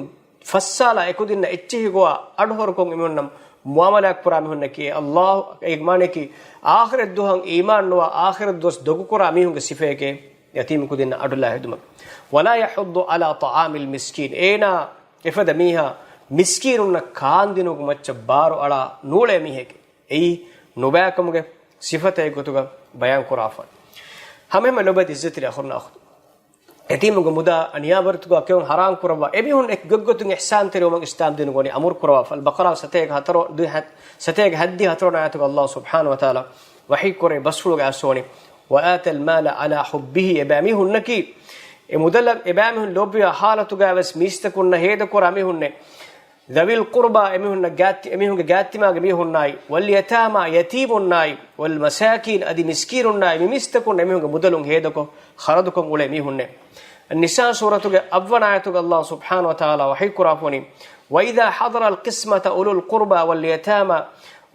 ފައްސާލާ، އެކުދިންނަށް އެއްޗެހިގޮވާ އަޑުހަރުކޮށް އެމީހުންނަށް މުޢާމަލާތް ކުރާ މީހުންނަކީ، ﷲ އޭގެ މާނައަކީ، އާޚިރަތް ދުވަހަށް އީމާންނުވާ، އާޚިރަތް ދުވަސް ދޮގުކުރާ މީހުންގެ ސިފައެކޭ، ޔަތީމު ކުދިންނަށް އަޑުލާ ހެދުމަކީ. ولا يحض على طعام المسكين. އޭނާ އެފަދަ މީހާ މިސްކީނުންނަށް ކާންދިނުމުގެ މައްޗަށް ބާރު އަޅާ ނޫޅޭ މީހެކޭ. އެއީ ނުބައިކަމުގެ ސިފަތައް ގޮތުގަ ބަޔާން ކުރާފަ. ހަމައެހެންމެ ލޮބުވެތި އިއްޒަތްތެރި އަޚުންނާ އުޚްތުން، ޔަތީމުންގެ މުދާ އަނިޔާވަރުތަކުގަ ކެއުން ޙަރާމް ކުރައްވާ، އެމީހުން އެކި ގޮތްގޮތުން އިޙްސާންތެރިވުމަށް އިސްލާމްދީނުގަ ވަނީ އަމުރު ކުރައްވާފަ. އަލްބަޤަރާ ސަތޭކަ ހަތަރު، ދު-، ހަ-، ސަތޭކަ ހަތްދިހަ ހަތަރު ވަނަ އާޔަތުގަ ﷲ ސުބްޙާނަހޫ ވަތަޢާލާ ވަޙީ ކުރޭ ބަސްފުޅުގަ އައިސްފަވަނީ، وآتى المال على حبه. އެބައިމީހުންނަކީ އެ މުދަލަށް އެބައިމީހުން ލޯބިވާ ޙާލަތުގައިވެސް މީސްތަކުންނަށް ހޭދަކުރާ މީހުންނޭ. ذوي القربى، އެމީހުންނަށް ގާތް-، އެމީހުންގެ ގާތްތިމާގެ މީހުންނާއި، واليتامى، ޔަތީމުންނާއި، والمساكين، އަދި މިސްކީނުންނާއި، މި މީސްތަކުން އެމީހުންގެ މުދަލުން ހޭދަކޮށް، ޚަރަދުކޮށް އުޅޭ މީހުންނޭ. އައްނިސާ ސޫރަތުގެ އަށްވަނަ އާޔަތުގަ ﷲ ސުބްޙާނަހޫ ވަތަޢާލާ ވަޙީ ކުރާފަވަނީ، وإذا حضر القسمة أولو القربى واليتامى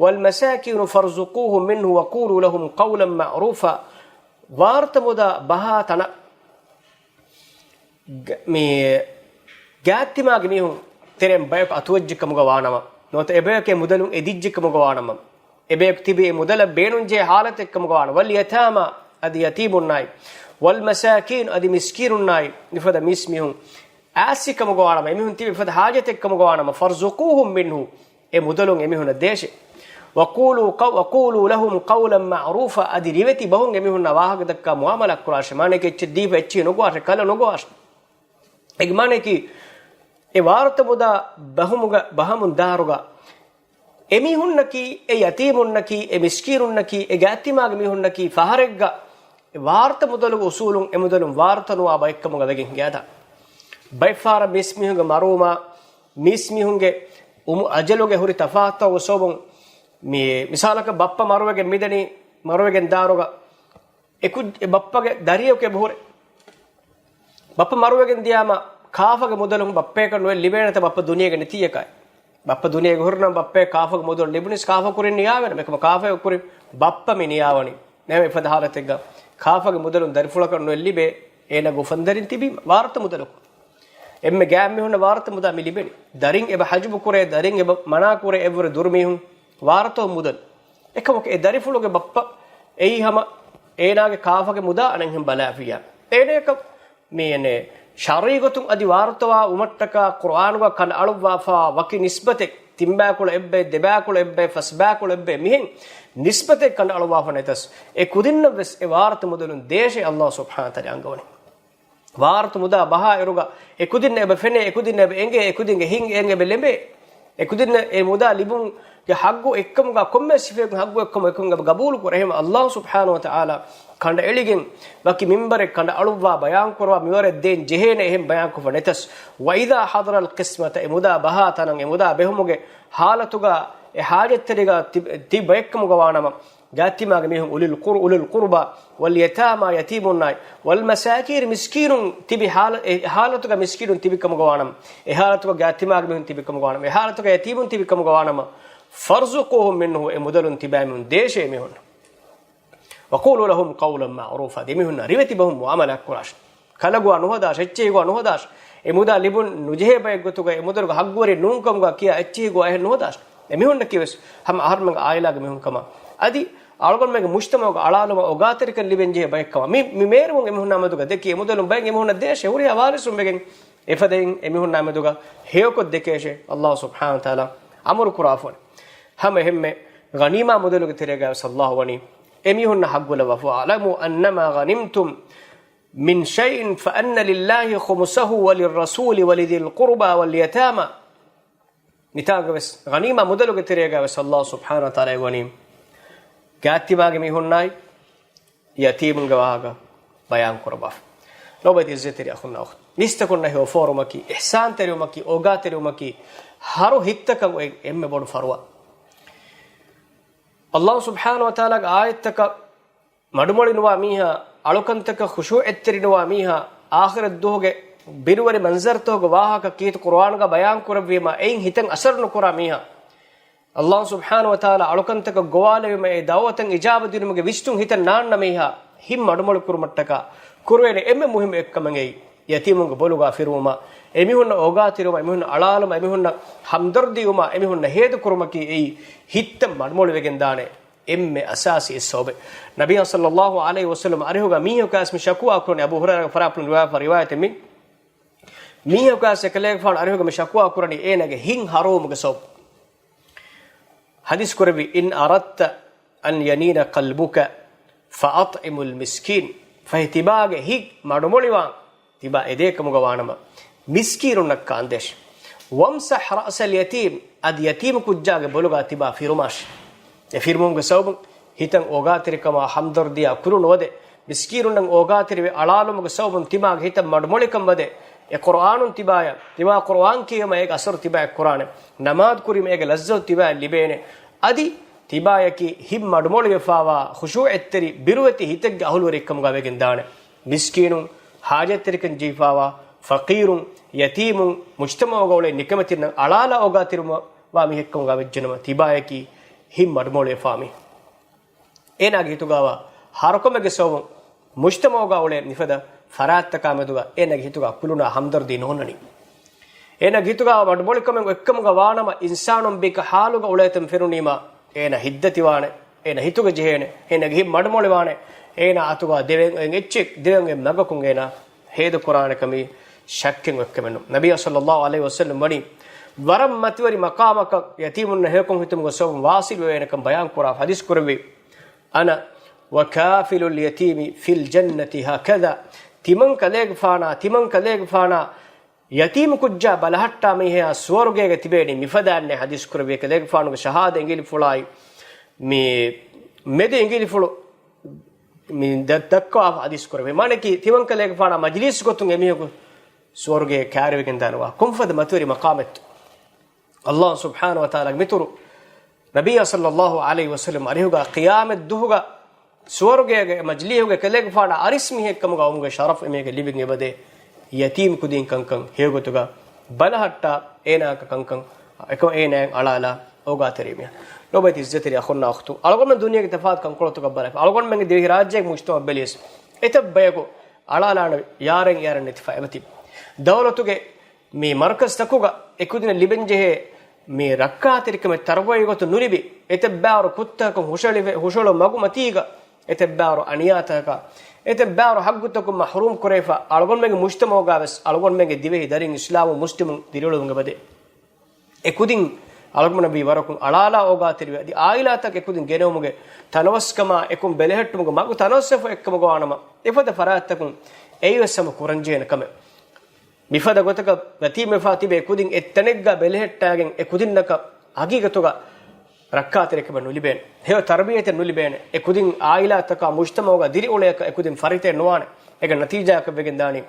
والمساكين فارزقوهم منه وقولوا لهم قولا معروفا. ވާރުތަ މުދާ ބަހާ ތަނަށް ގ-، މި ގާތްތިމާގެ މީހުން ތެރެއިން ބަޔަކު އަތުވެއްޖެކަމުގަ ވާނަމަ، ނުވަތަ އެބަޔަކު އެ މުދަލުން އެދިއްޖެކަމުގަ ވާނަމަ، އެބަޔަކު ތިބި އެ މުދަލަށް ބޭނުންޖެހޭ ޙާލަތެއްކަމުގަ ވާނަމަ، واليتامى، އަދި ޔަތީމުންނާއި، والمساكين، އަދި މިސްކީނުންނާއި، މިފަދަ މީސްމީހުން އާސިކަމުގަ ވާނަމަ، އެމީހުން ތިބި މިފަދަ ޙާޖަތެއްކަމުގަ ވާނަމަ، فارزقوهم منه، އެ މުދަލުން އެމީހުންނަށް ދޭށޭ. وقولوا ق-، وقولوا لهم قولا معروفا، އަދި ރިވެތި ބަހުން އެމީހުންނާ ވާހަކަ ދައްކާ މުޢާމަލާތް ކުރާށޭ. މާނައަކީ އެއްޗެއް ދީފަ އެއްޗެހި ނުގޮވާށޭ، ކަލަ ނުގޮވާށޭ. އޭގެ މާނައަކީ، އެ ވާރުތަ މުދާ ބަހުމުގަ، ބަހަމުން ދާއިރުގަ އެމީހުންނަކީ، އެ ޔަތީމުންނަކީ، އެ މިސްކީނުންނަކީ، އެ ގާތްތިމާގެ މީހުންނަކީ ފަހަރެއްގަ ވާރުތަ މުދަލުގެ އުސޫލުން އެ މުދަލުން ވާރުތަ ނުވާ ބައެއްކަމުގަ ވެގެން ހިނގާދާނެ. ބައެއްފަހަރަށް މީސްމީހުންގެ މަރުވުމާ، މީސްމީހުންގެ އުމު-، އަޖަލުގެ ހުރި ތަފާތުތަކުގެ ސަބަބުން، މި-، މިސާލަކަށް ބައްޕަ މަރުވެގެން މިދަނީ، މަރުވެގެން ދާއިރުގަ އެކު-، އެ ބައްޕަގެ ދަރިޔަކު އެބަހުރޭ. ބައްޕަ މަރުވެގެން ދިޔާމަ، ކާފަގެ މުދަލުން ބައްޕަޔަކަށް ނުވެ ލިބޭނެތަ ބައްޕަ ދުނިޔޭގަ ނެތިއްޔަކާ. ބައްޕަ ދުނިޔޭގަ ހުރިނަމަ ބައްޕަޔަށް ކާފަގެ މުދަލު ލިބުނީސް ކާފަ ކުރިން ނިޔާވޭނަމަ، އެކަމަ ކާފަޔަކު ކުރިން ބައްޕަ މި ނިޔާވަނީ. ނަމަ އެފަދަ ހާލަތެއްގަ ކާފަގެ މުދަލުން ދަރިފުޅަކަށް ނުވެ ލިބޭ، އޭނަގެ އުފަންދަރިން ތިބީމަ ވާރުތަ މުދަލަކު. އެންމެ ގާތް މީހުންނަށް ވާރުތަ މުދާ މި ލިބެނީ. ދަރިން އެބަ ހަޖުބު ކުރޭ، ދަރިން އެބަ މަނާ ކުރޭ އެއްވުރެ ދުރު މީހުން ވާރުތަ މުދަލު. އެކަމަކު އެ ދަރިފުޅުގެ ބައްޕަ އެއީ ހަމަ އޭނާގެ ކާފަގެ މުދާ އަނެއްހެން ބަލާފިއްޔާ. އޭނަޔަކަށް މިއެނެ ޝަރުޢީ ގޮތުން އަދި ވާރުތަވާ ވުމަށްޓަކާ ޤުރުއާނުގަ ކަނޑައަޅުއްވާފާ ވަކި ނިސްބަތެއް، ތިންބައިކުޅަ އެއްބައެއް، ދެބައިކުޅަ އެއްބައެއް، ފަސްބައިކުޅަ އެއްބައެއް، މިހެން ނިސްބަތެއް ކަނޑައަޅުއްވާފަ ނެތަސް، އެ ކުދިންނަށްވެސް އެ ވާރުތަ މުދަލުން ދޭށޭ ﷲ ސުބްޙާނަހޫ ވަތަޢާލާ އަންގަވަނީ. ވާރުތަ މުދާ ބަހާ އިރުގަ އެކުދިންނަށް އެބަ ފެނޭ، އެކުދިންނަށް އެބަ އެނގޭ، އެކުދިންގެ ހިތް އެން އެބަ ލެނބޭ. އެކުދިންނަށް އެ މުދާ ލިބުންގެ ޙައްޤު އެއްކަމުގަ ކޮންމެ ސިފައަކުން ޙައްޤު އެއްކަމު އެކުން އެބަ ގަބޫލު ކުރޭ. އެހެން ﷲ ސުބްޙާނަހޫ ވަތަޢާލާ ކަނޑައެޅިގެން ވަކި މިންބަރެއް ކަނޑައަޅުއްވާ ބަޔާން ކުރަވާ މިވަރެއް ދޭން ޖެހޭނެ އެހެން ބަޔާންކޮށްފަ ނެތަސް، وإذا حضر القسمة، އެ މުދާ ބަހާ ތަނަށް އެ މުދާ ބެހުމުގެ ޙާލަތުގަ އެ ޙާޖަތްތެރިގަ ތި-، ތި ބައެއްކަމުގަ ވާނަމަ، ގާތްތިމާގެ މީހުން، أولي القر-، أولي القربى واليتامى، ޔަތީމުންނާއި، والمساكين، މިސްކީނުން ތިބި ޙާލަ-، އެ ޙާލަތުގަ މިސްކީނުން ތިބި ކަމުގަ ވާނަމަ، އެ ޙާލަތުގަ ގާތްތިމާގެ މީހުން ތިބި ކަމުގަ ވާނަމަ، އެ ޙާލަތުގަ ޔަތީމުން ތިބި ކަމުގަ ވާނަމަ، فارزقوهم منه، އެ މުދަލުން ތިބާމީހުން ދޭށޭ މީހުން. وقولوا لهم قولا معروفا، ދެމީހުންނާ ރިވެތި ބަހުން މުޢާމަލާތް ކުރާށޭ. ކަލަ ގޮވާ ނުހަދާށެ، އެއްޗެހި ގޮވާ ނުހަދާށެ. އެ މުދާ ލިބުން ނުޖެހޭ ބައެއް ގޮތުގައި އެ މުދަލުގެ ހައްގުވެރި ނޫންކަމުގަ ކިޔާ އެއްޗެހި ގޮވާ އެހެން ނުހަދާށެ. އެމީހުންނަކީ ވެސް ހަމަ އަހަރުމެންގެ އާއިލާގެ މީހުން ކަމަށް. އަދި އަޅުގަނޑުމެންގެ މުޖްތަމަޢުގަ އަޅާލުމަށް އޯގާތެރިކަން ލިބެން ޖެހޭ ބައެއް ކަމަށް. މި، މި މޭރުމުން އެމީހުންނާ މެދުގަ ދެކި އެ މުދަލުން ބައެއް އެމީހުންނަށް ދޭށޭ. ހުރިހާ ވާރިސުން ވެގެން އެފަދައިން އެމީހުންނާ މެދުގަ ހެޔޮކޮށް ދެކޭށޭ، ﷲ ސުބްޙާނަހޫ ވަތަޢާލާ އަމުރު ކުރާފަ ވަނީ. ހަމަ އެހެންމެ ޣަނީމާ މުދަލުގެ ތެރޭގައި ވެސް ﷲ ވަނީ އެމީހުންނަށް ހައްގު ލައްވާފަ. وَاعْلَمُوا أَنَّمَا غَنِمْتُم مِّن شَيْءٍ فَأَنَّ لِلَّهِ خُمُسَهُ وَلِلرَّسُولِ وَلِذِي الْقُرْبَىٰ وَالْيَتَامَىٰ. މިތާނގަ ވެސް ޣަނީމާ މުދަލުގެ ތެރޭގަ ވެސް ﷲ ސުބްޙާނަހޫ ވަތަޢާލާ ވަނީ ގާތްތިބާގެ މީހުންނާއި ޔަތީމުންގެ ވާހަކަ ބަޔާން ކުރައްވާފަ. ލޯބިވެތި އިއްޒަތްތެރި އަޚުންނާ އުޚްތުން، މީސްތަކުންނަށް ހެޔޮ ފޯރުމަކީ، އިޙްސާންތެރިވުމަކީ، އޯގާތެރިވުމަކީ، ހަރު ހިތްތަކަށް އޮތް އެންމެ ބޮޑު ފަރުވާ. ﷲ ސުބްޙާނަހޫ ވަތަޢާލާގެ އާޔަތްތަކަށް މަޑުމޮޅި ނުވާ މީހާ، އަޅުކަންތަކަށް ޚުޝޫޢަތްތެރި ނުވާ މީހާ، އާޚިރަތް ދުވަހުގެ ބިރުވެރި މަންޒަރުތަކުގެ ވާހަކަ ކީރިތި ޤުރުއާނުގަ ބަޔާން ކުރެއްވީމަ، އެއިން ހިތަށް އަސަރު ނުކުރާ މީހާ، ﷲ ސުބްޙާނަހޫ ވަތަޢާލާ އަޅުކަންތަކަށް ގޮވާލެވުމަށް އެ ދަޢުވަތަށް އިޖާބަ ދިނުމުގެ ވިސްނުން ހިތަށް ނާންނަ މީހާ، ހިތް މަޑުމޮޅި ކުރުމަށްޓަކާ ކުރެވޭނެ އެންމެ މުހިއްމު އެއްކަމެއް އެއީ، ޔަތީމުންގެ ބޮލުގާ ފިރުވުމަށް، އެމީހުންނަށް އޯގާތެރިވުމަށް، އެމީހުންނަށް އަޅާލުމަށް، އެމީހުންނަށް ހަމްދަރްދީވުމަށް، އެމީހުންނަށް ހޭދަކުރުމަކީ އެއީ، ހިތްތައް މަޑުމޮޅިވެގެންދާނެ އެންމެ އަސާސީ އެއް ސަބަބެއް. ނަބިއްޔާ ޞައްލައްލާހު ޢަލައިހި ވަސައްލަމަ އަރިހުގަ މީހަކު އައިސް މި ޝަކުވާ ކުރަނީ، އަބޫ ހުރައިރާގެ ފަރާތުން ރިވާޔަތް ފަ-، ރިވާޔަތެއް މި. މީހަކު އައިސް އެކަލޭގެފާނު އަރިހުގަ މި ޝަކުވާ ކުރަނީ އޭނާގެ ހިތް ހަރުވުމުގެ ސަބަބު. ޙަދީޘް ކުރެއްވި، إِنْ أَرَدْتَ أَنْ يَلِينَ قَلْبُكَ فَأَطْعِمِ الْمِسْكِينَ. ފަހެ ތިބާގެ ހިތް މަޑުމޮޅިވާން ތިބާ އެދޭކަމުގަ ވާނަމަ، މިސްކީނުންނަށް ކާންދޭށެ. وَامْسَحْ رَأْسَ الْيَتِيمِ، އަދި ޔަތީމު ކުއްޖާގެ ބޮލުގާ ތިބާ ފިރުމާށެ. އެ ފިރުމުމުގެ ސަބަބުން ހިތަށް އޯގާތެރިކަމާ ހަމްދަރްދީއާ ކުރިނުވަދެ، މިސްކީނުންނަށް އޯގާތެރިވެ އަޅާލުމުގެ ސަބަބުން ތިބާގެ ހިތަށް މަޑުމޮޅިކަން ވަދެ، އެ ޤުރުއާނުން ތިބާޔަށް، ތިބާ ޤުރުއާން ކިޔެވުމަށް އޭގެ އަސަރު ތިބާޔަށް ކުރާނެ، ނަމާދު ކުރީމަ އޭގެ ލައްޒަތު ތިބާޔަށް ލިބޭނެ. އަދި ތިބާޔަކީ ހިތް މަޑުމޮޅިވެފާވާ ޚުޝޫޢަތްތެރި ބިރުވެތި ހިތެއްގެ އަހުލުވެރިއެއްކަމުގަ ވެގެން ދާނެ. މިސްކީނުން، ޙާޖަތްތެރިކަން ޖެހިފާވާ ފަޤީރުން، ޔަތީމުން، މުޖްތަމަޢުގަ އުޅޭ ނިކަމެތިންނަށް އަޅާލާ އޯގާތެރިވާ މީހެއްކަމުގަ ވެއްޖެނަމަ، ތިބާޔަކީ ހިތް މަޑުމޮޅިވެފާ މީހެއް. އޭނާގެ ހިތުގަވާ ހަރުކަމެއްގެ ސަބަބުން މުޖްތަމަޢުގަ އުޅޭ މިފަދަ ފަރާތްތަކާ މެދުގަ އޭނާގެ ހިތުގަ ކުލުނާ ހަމްދަރްދީ ނުހުންނަނީ. އޭނާގެ ހިތުގަ މަޑުމޮޅިކަމެއް އޮތްކަމުގަ ވާނަމަ، އިންސާނުން ބިކަ ޙާލުގަ އުޅޭތަން ފެނުނީމާ، އޭނާ ހިތްދަތިވާނެ، އޭނާ ހިތުގަ ޖެހޭނެ، އޭނާގެ ހިތް މަޑުމޮޅިވާނެ، އޭނާ އަތުގަ ދެވެން އެއްޗެއް، ދެވެން އެއް މަގަކުން އޭނާ ހޭދަކުރާނެކަމީ ޝައްކެއް އޮތްކަމެއް ނޫން. ނަބިއްޔާ ޞައްލައްލާހު ޢަލައިހި ވަސައްލަމް ވަނީ، ވަރަށް މަތިވެރި މަޤާމަކަށް ޔަތީމުންނަށް ހެޔޮކޮށް ހިތުމުގެ ސަބަބުން ވާޞިލުވެވޭނެކަން ބަޔާންކުރާ ޙަދީޘް ކުރެއްވި، أَنَا وَكَافِلُ الْيَتِيمِ فِي الْجَنَّةِ هَكَذَا. ތިމަން ކަލޭގެފާނާ، ތިމަން ކަލޭގެފާނާ ޔަތީމު ކުއްޖާ ބަލަހައްޓާ މީހާ ސުވަރުގޭގަ ތިބޭނީ މިފަދައިންނޭ. ޙަދީޘް ކުރެއްވި ކަލޭގެފާނުގެ ޝަހާދަ އިނގިލިފުޅާއި މި މެދު އިނގިލިފުޅު މި ދަ-، ދައްކާ ޙަދީޘް ކުރެއްވި. މާނައަކީ، ތިމަން ކަލޭގެފާނާ މަޖިލީސް ގޮތުން އެމީހަކު ސުވަރުގޭ ކައިރިވެގެން ދާނެވާ. ކޮންފަދަ މަތިވެރި މަޤާމެއްތޯ. ﷲ ސުބްޙާނަހޫ ވަތަޢާލާގެ މިތުރު ނަބިއްޔާ ޞައްލައްލާހު ޢަލައިހި ވަސައްލަމް އަރިހުގަ ޤިޔާމަތް ދުވަހުގަ ސުވަރުގޭގެ މަޖިލީހުގެ ކަލޭގެފާނާ އަރިސް މީހެއްކަމުގަ ވުމުގެ ޝަރަފް އެމީހެއްގެ ލިބެން އެބަދޭ. ޔަތީމު ކުދިން ކަންކަން ހެޔޮގޮތުގަ ބަލަހައްޓާ، އޭނާއަކަށް ކަންކަން އެކަމަ އޭނާއަށް އަޅާލާ އޯގާތެރި މީހާ. ލޯބިވެތި އިއްޒަތްތެރި އަޚުންނާ އުޚްތުން، އަޅުގަނޑުމެން ދުނިޔޭގެ ތަފާތު ކަންކޮޅުތަކަށް ބަލާފަ، އަޅުގަނޑުމެންގެ ދިވެހި ރާއްޖޭގެ މުޖްތަމަޢަށް ބެލިޔަސް، އެތައް ބަޔަކު އަޅާލާނެ ޔާރެން ޔާރެން ނެތިފަ އެބަތިބި. ދައުލަތުގެ މި މަރުކަޒްތަކުގަ އެކުދިންނަށް ލިބެންޖެހޭ މި ރައްކާތެރިކަމެއް ތަރުބަވީ ގޮތުން ނުލިބި، އެތައް ބާރު ކުށްތަކަކުން ހުށަހެޅި-، ހުށަހެޅު މަގުމަތީގަ، އެތައް ބާރު އަނިޔާތަކަކާ، އެތައް ބާރު ޙައްޤުތަކުން މަޙްރޫމް ކުރެވިފަ، އަޅުގަނޑުމެންގެ މުޖްތަމަޢުގަ ވެސް އަޅުގަނޑުމެންގެ ދިވެހި ދަރިން އިސްލާމު މުސްލިމުން ދިރިއުޅުމުގެ އެބަދޭ. އެކުދިން އަޅުގަނޑަށް ވީ ވަރަކުން އަޅާލާ އޯގާތެރިވެ، އަދި އާއިލާތަކަށް އެކުދިން ގެނެވުމުގެ ތަނަވަސްކަމާ އެކުން ބެލެހެއްޓުމުގެ މަގު ތަނަވަސްވެފަ އެއްކަމުގަ ވާނަމަ، އެފަދަ ފަރާތްތަކުން އެއީވެސް ހަމަ ކުރަންޖެހޭނެ ކަމެއް. މިފަދަ ގޮތަކަށް ޔަތީމްވެފާ ތިބޭ ކުދިން އެއްތަނެއްގަ ބެލެހެއްޓާގެން އެ ކުދިންނަކަށް ހަގީގަތުގަ ރައްކާތެރިކަމެއް ނުލިބޭނެ. ހެޔޮ ތަރުބިޔަތެއް ނުލިބޭނެ. އެ ކުދިން އާއިލާތަކާ މުޖްތަމަޢުގަ ދިރިއުޅޭކަށް އެ ކުދިން ފަރިތައެއް ނުވާނެ. އޭގެ ނަތީޖާއަކަށް ވެގެންދާނީ،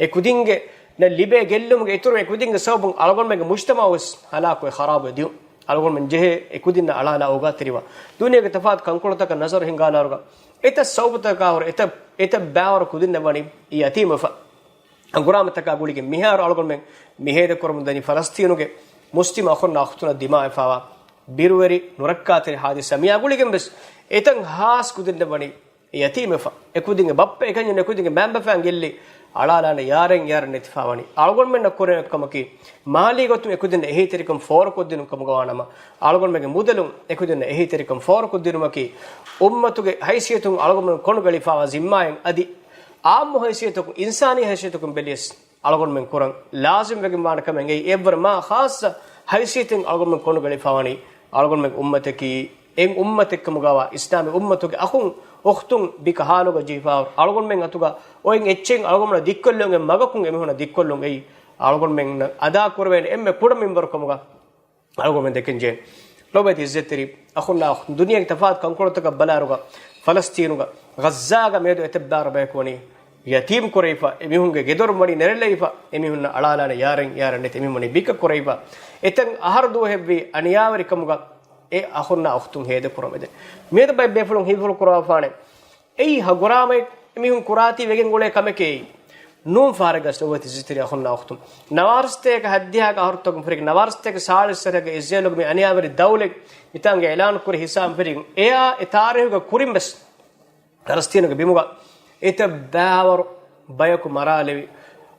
އެ ކުދިންގެ ނަށް ލިބޭ ގެއްލުމުގެ އިތުރުން އެ ކުދިންގެ ސަބަބުން އަޅުގަނޑުމެންގެ މުޖްތަމަޢު ވެސް ހަލާކުވެ ޚަރާބުވެ ދިޔުން. އަޅުގަނޑުމެން ޖެހޭ އެ ކުދިންނަށް އަޅާލާ އޯގާތެރިވާ. ދުނިޔޭގެ ތަފާތު ކަންކޮޅުތަކަށް ނަޒަރު ހިންގާލާއިރުގަ އެތައް ސަބަބުތަކާ ހުރެ އެތައް، އެތައް ބައިވަރު ކުދިންނަށް ވަނީ އެ ޔަތީމްވެފަ. ހަނގުރާމަތަކާ ގުޅިގެން މިހާރު އަޅުގަނޑުމެން މި ހޭދަކުރަމުން ދަނީ ފަލަސްތީނުގެ މުސްލިމް އަޚުންނާ އުޚްތުންނަށް ދިމާވެފާވާ ބިރުވެރި ނުރައްކާތެރި ހާދިސާ. މިއާ ގުޅިގެން ވެސް އެތަން ހާސް ކުދިންނަށް ވަނީ އެ ޔަތީމްވެފަ. އެ ކުދިންގެ ބައްޕަ އެކަންޏެއް ނު، އެ ކުދިންގެ މައިންބަފައިން ގެއްލި އަޅާލާނެ ޔާރެން ޔާރެއް ނެތިފާވަނީ. އަޅުގަނޑުމެންނަށް ކުރެވޭ ކަމަކީ، މާލީ ގޮތުން އެކުދިންނަށް އެހީތެރިކަން ފޯރުކޮށްދިނުން ކަމުގަވާނަމަ، އަޅުގަނޑުމެންގެ މުދަލުން އެކުދިންނަށް އެހީތެރިކަން ފޯރުކޮށްދިނުމަކީ، އުއްމަތުގެ ހައިސިއްޔަތުން އަޅުގަނޑުމެން ކޮނޑުގަޅިފާވާ ޒިންމާއެއް. އަދި އާއްމު ހައިސިއްޔަތަކުން، އިންސާނީ ހައިސިއްޔަތަކުން ބެލިޔަސް، އަޅުގަނޑުމެން ކުރަން ލާޒިމްވެގެން ވާނެ ކަމެއް އެއީ، އެއްވަރު މާ ޚާއްޞަ ހައިސިއްޔަތެއް އަޅުގަނޑުމެން ކޮނޑުގަޅިފާވަނީ. އަޅުގަނޑުމެން އުއްމަތަކީ، އެއް އުއްމަތެއްކަމުގަވާ އިސްލާމީ އުއްމަތުގެ އަޚުން އުޚްތުން ބިކަހާލުގަ ޖެހިފާވަރު އަޅުގަނޑުމެން އަތުގަ އޮތް އެއްޗެއް އަޅުގަނޑުމެންނަށް ދިއްކޮށްލެވުމުގެ މަގަކުން އެމީހުންނަށް ދިއްކޮށްލުން އެއީ، އަޅުގަނޑުމެންނަށް އަދާކުރެވޭނެ އެންމެ ކުޑަ މިންވަރު ކަމުގަ އަޅުގަނޑުމެން ދެކެން ޖެހޭނެ. ލޯބިވެތި އިއްޒަތްތެރި އަޚުންނާ އުޚްތުން، ދުނިޔޭގެ ތަފާތު ކަންކޮޅުތަކަށް ބަލާއިރުގަ، ފަލަސްތީނުގަ، ޣައްޒާގަ މިއަދު އެތައް ބާރަ ބަޔަކު ވަނީ ޔަތީމް ކުރެވިފަ، އެމީހުންގެ ގެދޮރު ވަނީ ނެރެލެވިފަ، އެމީހުންނަށް އަޅާލާނެ ޔާރެން ޔާރެއް ނެތި، އެމީހުން ވަނީ ބިކަ ކުރެވިފަ، އެތަން އަހަރު ދުވަހެއްވީ އަނިޔާވެރިކަމުގަ އެ އަޚުންނާ އުޚްތުން ހޭދަކުރަމެދެ. މިއަދު ބައެއް ބޭފުޅުން ހީފުޅު ކުރައްވާފާނެ. އެއީ ހަގުރާމައެއް އެމީހުން ކުރާތީ ވެގެން އުޅޭ ކަމެކޭ. ނޫން ފަހަރެއްގަސް ލޯބިވެތި އިއްޒަތްތެރި އަޚުންނާ އުޚްތުން. ނަވާރަސްތޭކަ ހައްދިހާގެ އަހަރުތަކުން ފެށިގެން ނަވާރަސްތޭކަ ސާޅީސް އަހަރަށް އިސްރޭލުގެ މި އަނިޔާވެރި ދައުލަތް މިތާނގެ އިޢްލާނު ކުރި ހިސާބުން ފެށިގެން އެއާ އެ ތާރީހުގެ ކުރިން ވެސް ފަލަސްތީނުގެ ބިމުގަ އެތައް ބާވަރު ބަޔަކު މަރާލެވި،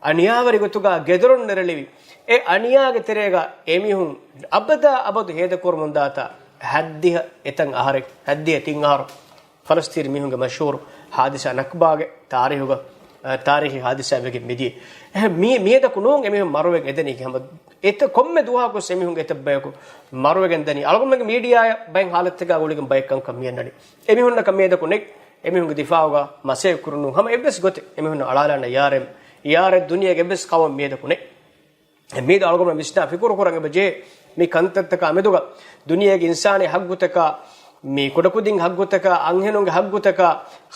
އަނިޔާވެރި ގޮތުގަ ގެދޮރުން ނެރެލެވި، އެ އަނިޔާގެ ތެރޭގަ އެމީހުން އަބަދާ އަބަދު ހޭދަކުރަމުންދާތާ ހައްދިހަ އެތައް އަހަރެއް، ހައްދިހަ ތިން އަހަރު. ފަލަސްތީން މީހުންގެ މަޝްހޫރު ހާދިސާ ނަކްބާގެ ތާރީހުގަ، އަ، ތާރީހީ ހާދިސާ ވެގެން މިދިޔަ. އެހެން މި-، މިއަދަކު ނޫން އެމީހުން މަރުވެގެން އެދެނީ ކިހަމަ-، އެތައް ކޮންމެ ދުވަހަކުވެސް އެމީހުންގެ އެތައް ބަޔަކު މަރުވެގެން ދަނީ. އަޅުގަނޑުމެންގެ މީޑިއާއަށް ބައެއް ހާލަތުތަކާ ގުޅިގެން ބައެއް ކަންކަން މިއަންނަނީ. އެމީހުންނަކަށް މިއަދަކު ނެތް. އެމީހުންގެ ދިފާޢުގަ މަސައްކަތް ކުރުނު ހަމަ އެއްވެސް ގޮތެއް އެމީހުންނަށް އަޅާލާނެ ޔާރެއް، ޔާރެއް ދުނިޔޭގެ އެއްވެސް ޤައުމަށް މިއަދަކު ނެތް. މީދު އަޅުގަނޑުމެން ވިސްނާ ފިކުރު ކުރަން އެބަ ޖެހޭ މި ކަންތައްތަކާ މެދުގަ ދުނިޔޭގެ އިންސާނީ ހައްގުތަކާ، މި ކުޑަކުދިން ހައްގުތަކާ، އަންހެނުންގެ ހައްގުތަކާ،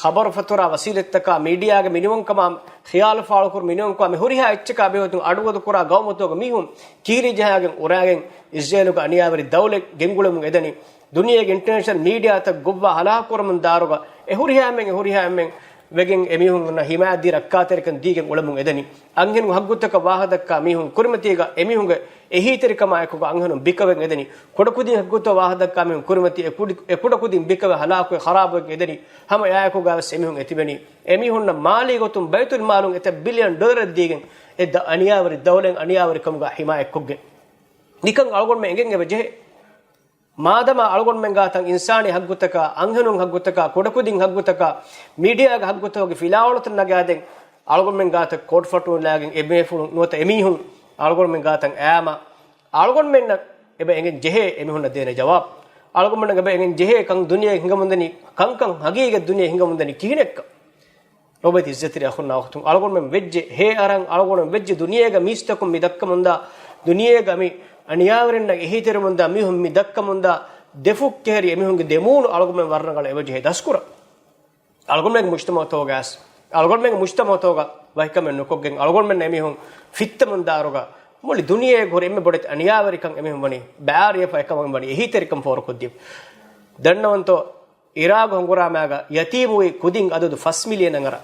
ޚަބަރު ފަތުރާ ވަސީލަތްތަކާ، މީޑިއާގެ މިނިވަންކަމާ ޚިޔާލު ފާޅުކުރު މިނިވަންކަމާ މި ހުރިހާ އެއްޗަކާ ބެހޭގޮތުން އަޑުއަދުކުރާ ގައުމުތަކުގެ މީހުން ކީރި ޖަހާގެން އުރާގެން އިސްރޭލުގެ އަނިޔާވެރި ދައުލަތް ގެންގުޅެމުން އެދަނީ. ދުނިޔޭގެ އިންޓަރނޭޝަނަލް މީޑިއާތައް ގޮއްވާ ހަލާކުކުރަމުން ދާއިރުގަ އެ ހުރިހާ އެންމެން، އެ ހުރިހާ އެންމެން ވެގެން އެމީހުންނަށް ހިމާޔަތްދީ ރައްކާތެރިކަން ދީގެން އުޅެމުން އެދަނީ. އަންހެނުން ހައްގުތަކަށް ވާހަކަދައްކާ މީހުން ކުރިމަތީގަ އެމީހުންގެ އެހީތެރިކަމާއެކުގަ އަންހެނުން ބިކަވެން އެދެނީ. ކުޑަކުދިން ހައްގުތައް ވާހަކަދައްކާ މީހުން ކުރިމަތީ އެ ކުޑި-، އެ ކުޑަކުދިން ބިކަވެ ހަލާކުވެ ޚަރާބުވެގެން އެދެނީ. ހަމަ އެއާއެކުގަވެސް އެމީހުން އެތިބެނީ. އެމީހުންނަށް މާލީ ގޮތުން ބައިތުލްމާލުން އެތައް ބިލިއަން ޑޮލަރެއް ދީގެން އެ ދަ-، އަނިޔާވެރި ދައުލަތް އަނިޔާވެރިކަމުގަ ހިމާޔަތްކޮށްގެން. ނިކަން އަޅުގަނޑުމެން އެނގެން އެބަ ޖެހޭ. މާދަމާ އަޅުގަނޑުމެން ގާތަށް އިންސާނީ ހައްގުތަކާ، އަންހެނުން ހައްގުތަކާ، ކުޑަކުދިން ހައްގުތަކާ، މީޑިއާގެ ހައްގުތަކުގެ ފިލާވަޅުތައް ނަގާދޭން އަޅުގަނޑުމެން ގާތަށް ކޯޓް ފަޓުން ލާގެން އެބޭފުޅުން ނުވަތަ އެމީހުން އަޅުގަނޑުމެން ގާތަށް އައީމަ، އަޅުގަނޑުމެންނަށް އެބަ އެނގެން ޖެހޭ އެމީހުންނަށް ދޭނެ ޖަވާބު. އަޅުގަނޑުމެންނަށް އެބަ އެނގެން ޖެހޭ ކަން ދުނިޔެ ހިނގަމުންދަނީ، ކަންކަން ހަގީގަތް ދުނިޔެ ހިނގަމުންދަނީ ކިހިނެއްކަން. ލޯބިވެތި އިއްޒަތްތެރި އަޚުންނާ އުޚްތުން، އަޅުގަނޑުމެން ވެއްޖެ ހޭ އަރަން، އަޅުގަނޑުމެން ވެއްޖެ ދުނިޔޭގަ މީސްތަކުން މި ދައްކަމުންދާ، ދުނިޔޭގަ މި އަނިޔާވެރިންނަށް އެހީތެރިވަމުންދާ މީހުން މި ދައްކަމުންދާ ދެފުށް ކެހެރި އެމީހުންގެ ދެމޫނު އަޅުގަނޑުމެން ވަރަށް ރަނގަޅަށް އެބަޖެހޭ ދަސްކުރަން. އަޅުގަނޑުމެންގެ މުޖްތަމަޢުތަކުގަ އަޅުގަނޑުމެންގެ މުޖްތަމަޢުތަކުގަ ވަކިކަމެއް ނުކޮށްގެން އަޅުގަނޑުމެން އެމީހުން ފިއްތަމުންދާއިރުގަ މުޅި ދުނިޔޭގަ ހުރި އެންމެ ބޮޑެތި އަނިޔާވެރިކަން އެމީހުން ވަނީ ބައިވެރިވެފަ އެކަމަށް ވަނީ އެހީތެރިކަން ފޯރުކޮށްދިޔަ. ދަންނަވަންތޯ؟ އިރާގު ހަނގުރާމާގަ ޔަތީމުވި ކުދިން އަދަދު ފަސް މިލިއަން އަނގަރާ.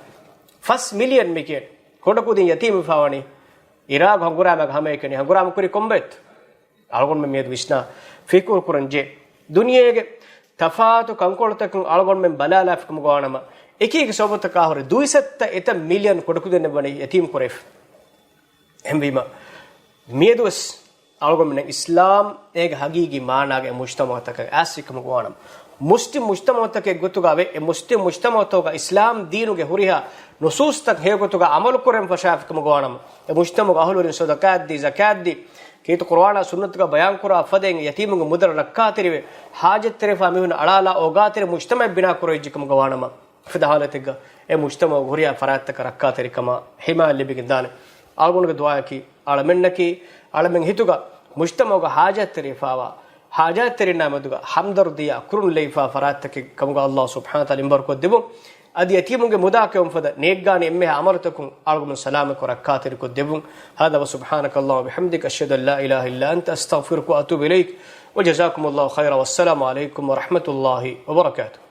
ފަސް މިލިއަން މިކިޔަން ކުޑަކުދިން ޔަތީމުވެފާވަނީ އިރާގު ހަނގުރާމާގަ ހަމައެކަނި ހަނގުރާމަ ކުރީ ކޮންބައެއްތަ؟ އަޅުގަނޑުމެން މިއަދު ވިސްނާ ފިކުރު ކުރަން ޖެހޭ. ދުނިޔޭގެ ތަފާތު ކަންކޮޅުތަކުން އަޅުގަނޑުމެން ބަލާލާފިކަމުގަ ވާނަމަ، އެކީގެ ސަބަބުތަކާ ހުރެ ދުއިސައްތަ އެތައް މިލިއަން ކުޑަކުދިންނެއް ވަނީ ޔަތީމު ކުރެވިފަ. އެހެންވީމަ، މިއަދުވެސް އަޅުގަނޑުމެން އިސްލާމް އޭގެ ހަގީގީ މާނާގެ މުޖްތަމަޢުތަކަށް އައިސްފިކަމުގަ ވާނަމަ، މުސްލިމް މުޖްތަމަޢުތަކެއް ގޮތުގަ ވެ، އެ މުސްލިމް މުޖްތަމަޢުތަކުގަ އިސްލާމް ދީނުގެ ހުރިހާ ނުސޫސްތައް ހެޔޮގޮތުގަ ޢަމަލު ކުރަން ފަށާފިކަމުގަ ވާނަމަ، އެ މުޖްތަމަޢުގެ އަހުލުވެރިން ޞަދަޤާތްދީ، ޒަކާތްދީ، ކީރިތި ޤުރުއާނާ ސުންނަތުގަ ބަޔާންކުރާ ފަދައިން ޔަތީމުންގެ މުދަލަށް ރައްކާތެރިވެ، ޙާޖަތްތެރިވެފާ މީހުން އަޅާލާ އޯގާތެރި މުޖްތަމަޢެއް ބިނާ ކުރެވިއްޖެކަމުގަ ވާނަމަ، ފަދަ ޙާލަތެއްގަ އެ މުޖްތަމަޢުގެ ހުރިހާ ފަރާތްތަކަށް ރައްކާތެރިކަމާ ޙިމާޔަތް ލިބިގެން ދާނެ. އަޅުގަނޑުގެ ދުޢާއަކީ، އަޅަމެންނަކީ، އަޅަމެން ހިތުގަ މުޖްތަމަޢުގަ ޙާޖަތްތެރިވެފާވާ، ޙާޖަތްތެރިންނާ މެދުގަ ހަމްދަރުދީއާ ކުރުން ލެވިފާ ފަރާތްތަކެއް ކަމުގަ ﷲ ސުބްޙާނަހޫ ވަތަޢާލާ އިން ބަރަކަތް ދެއްވުން. އަދި ޔަތީމުންގެ މުދާ ކެއުން ފަދަ ނޭއްގާނެ އެންމެހާ ޢަމަލުތަކުން އަޅުގަނޑު ސަލާމަތްކޮށް ރައްކާތެރިކޮށް ދެއްވުން. هذا وسبحانك اللهم وبحمدك، أشهد أن لا إله إلا أنت، أستغفرك وأتوب إليك. وجزاكم الله خيرا، والسلام عليكم ورحمة الله وبركاته.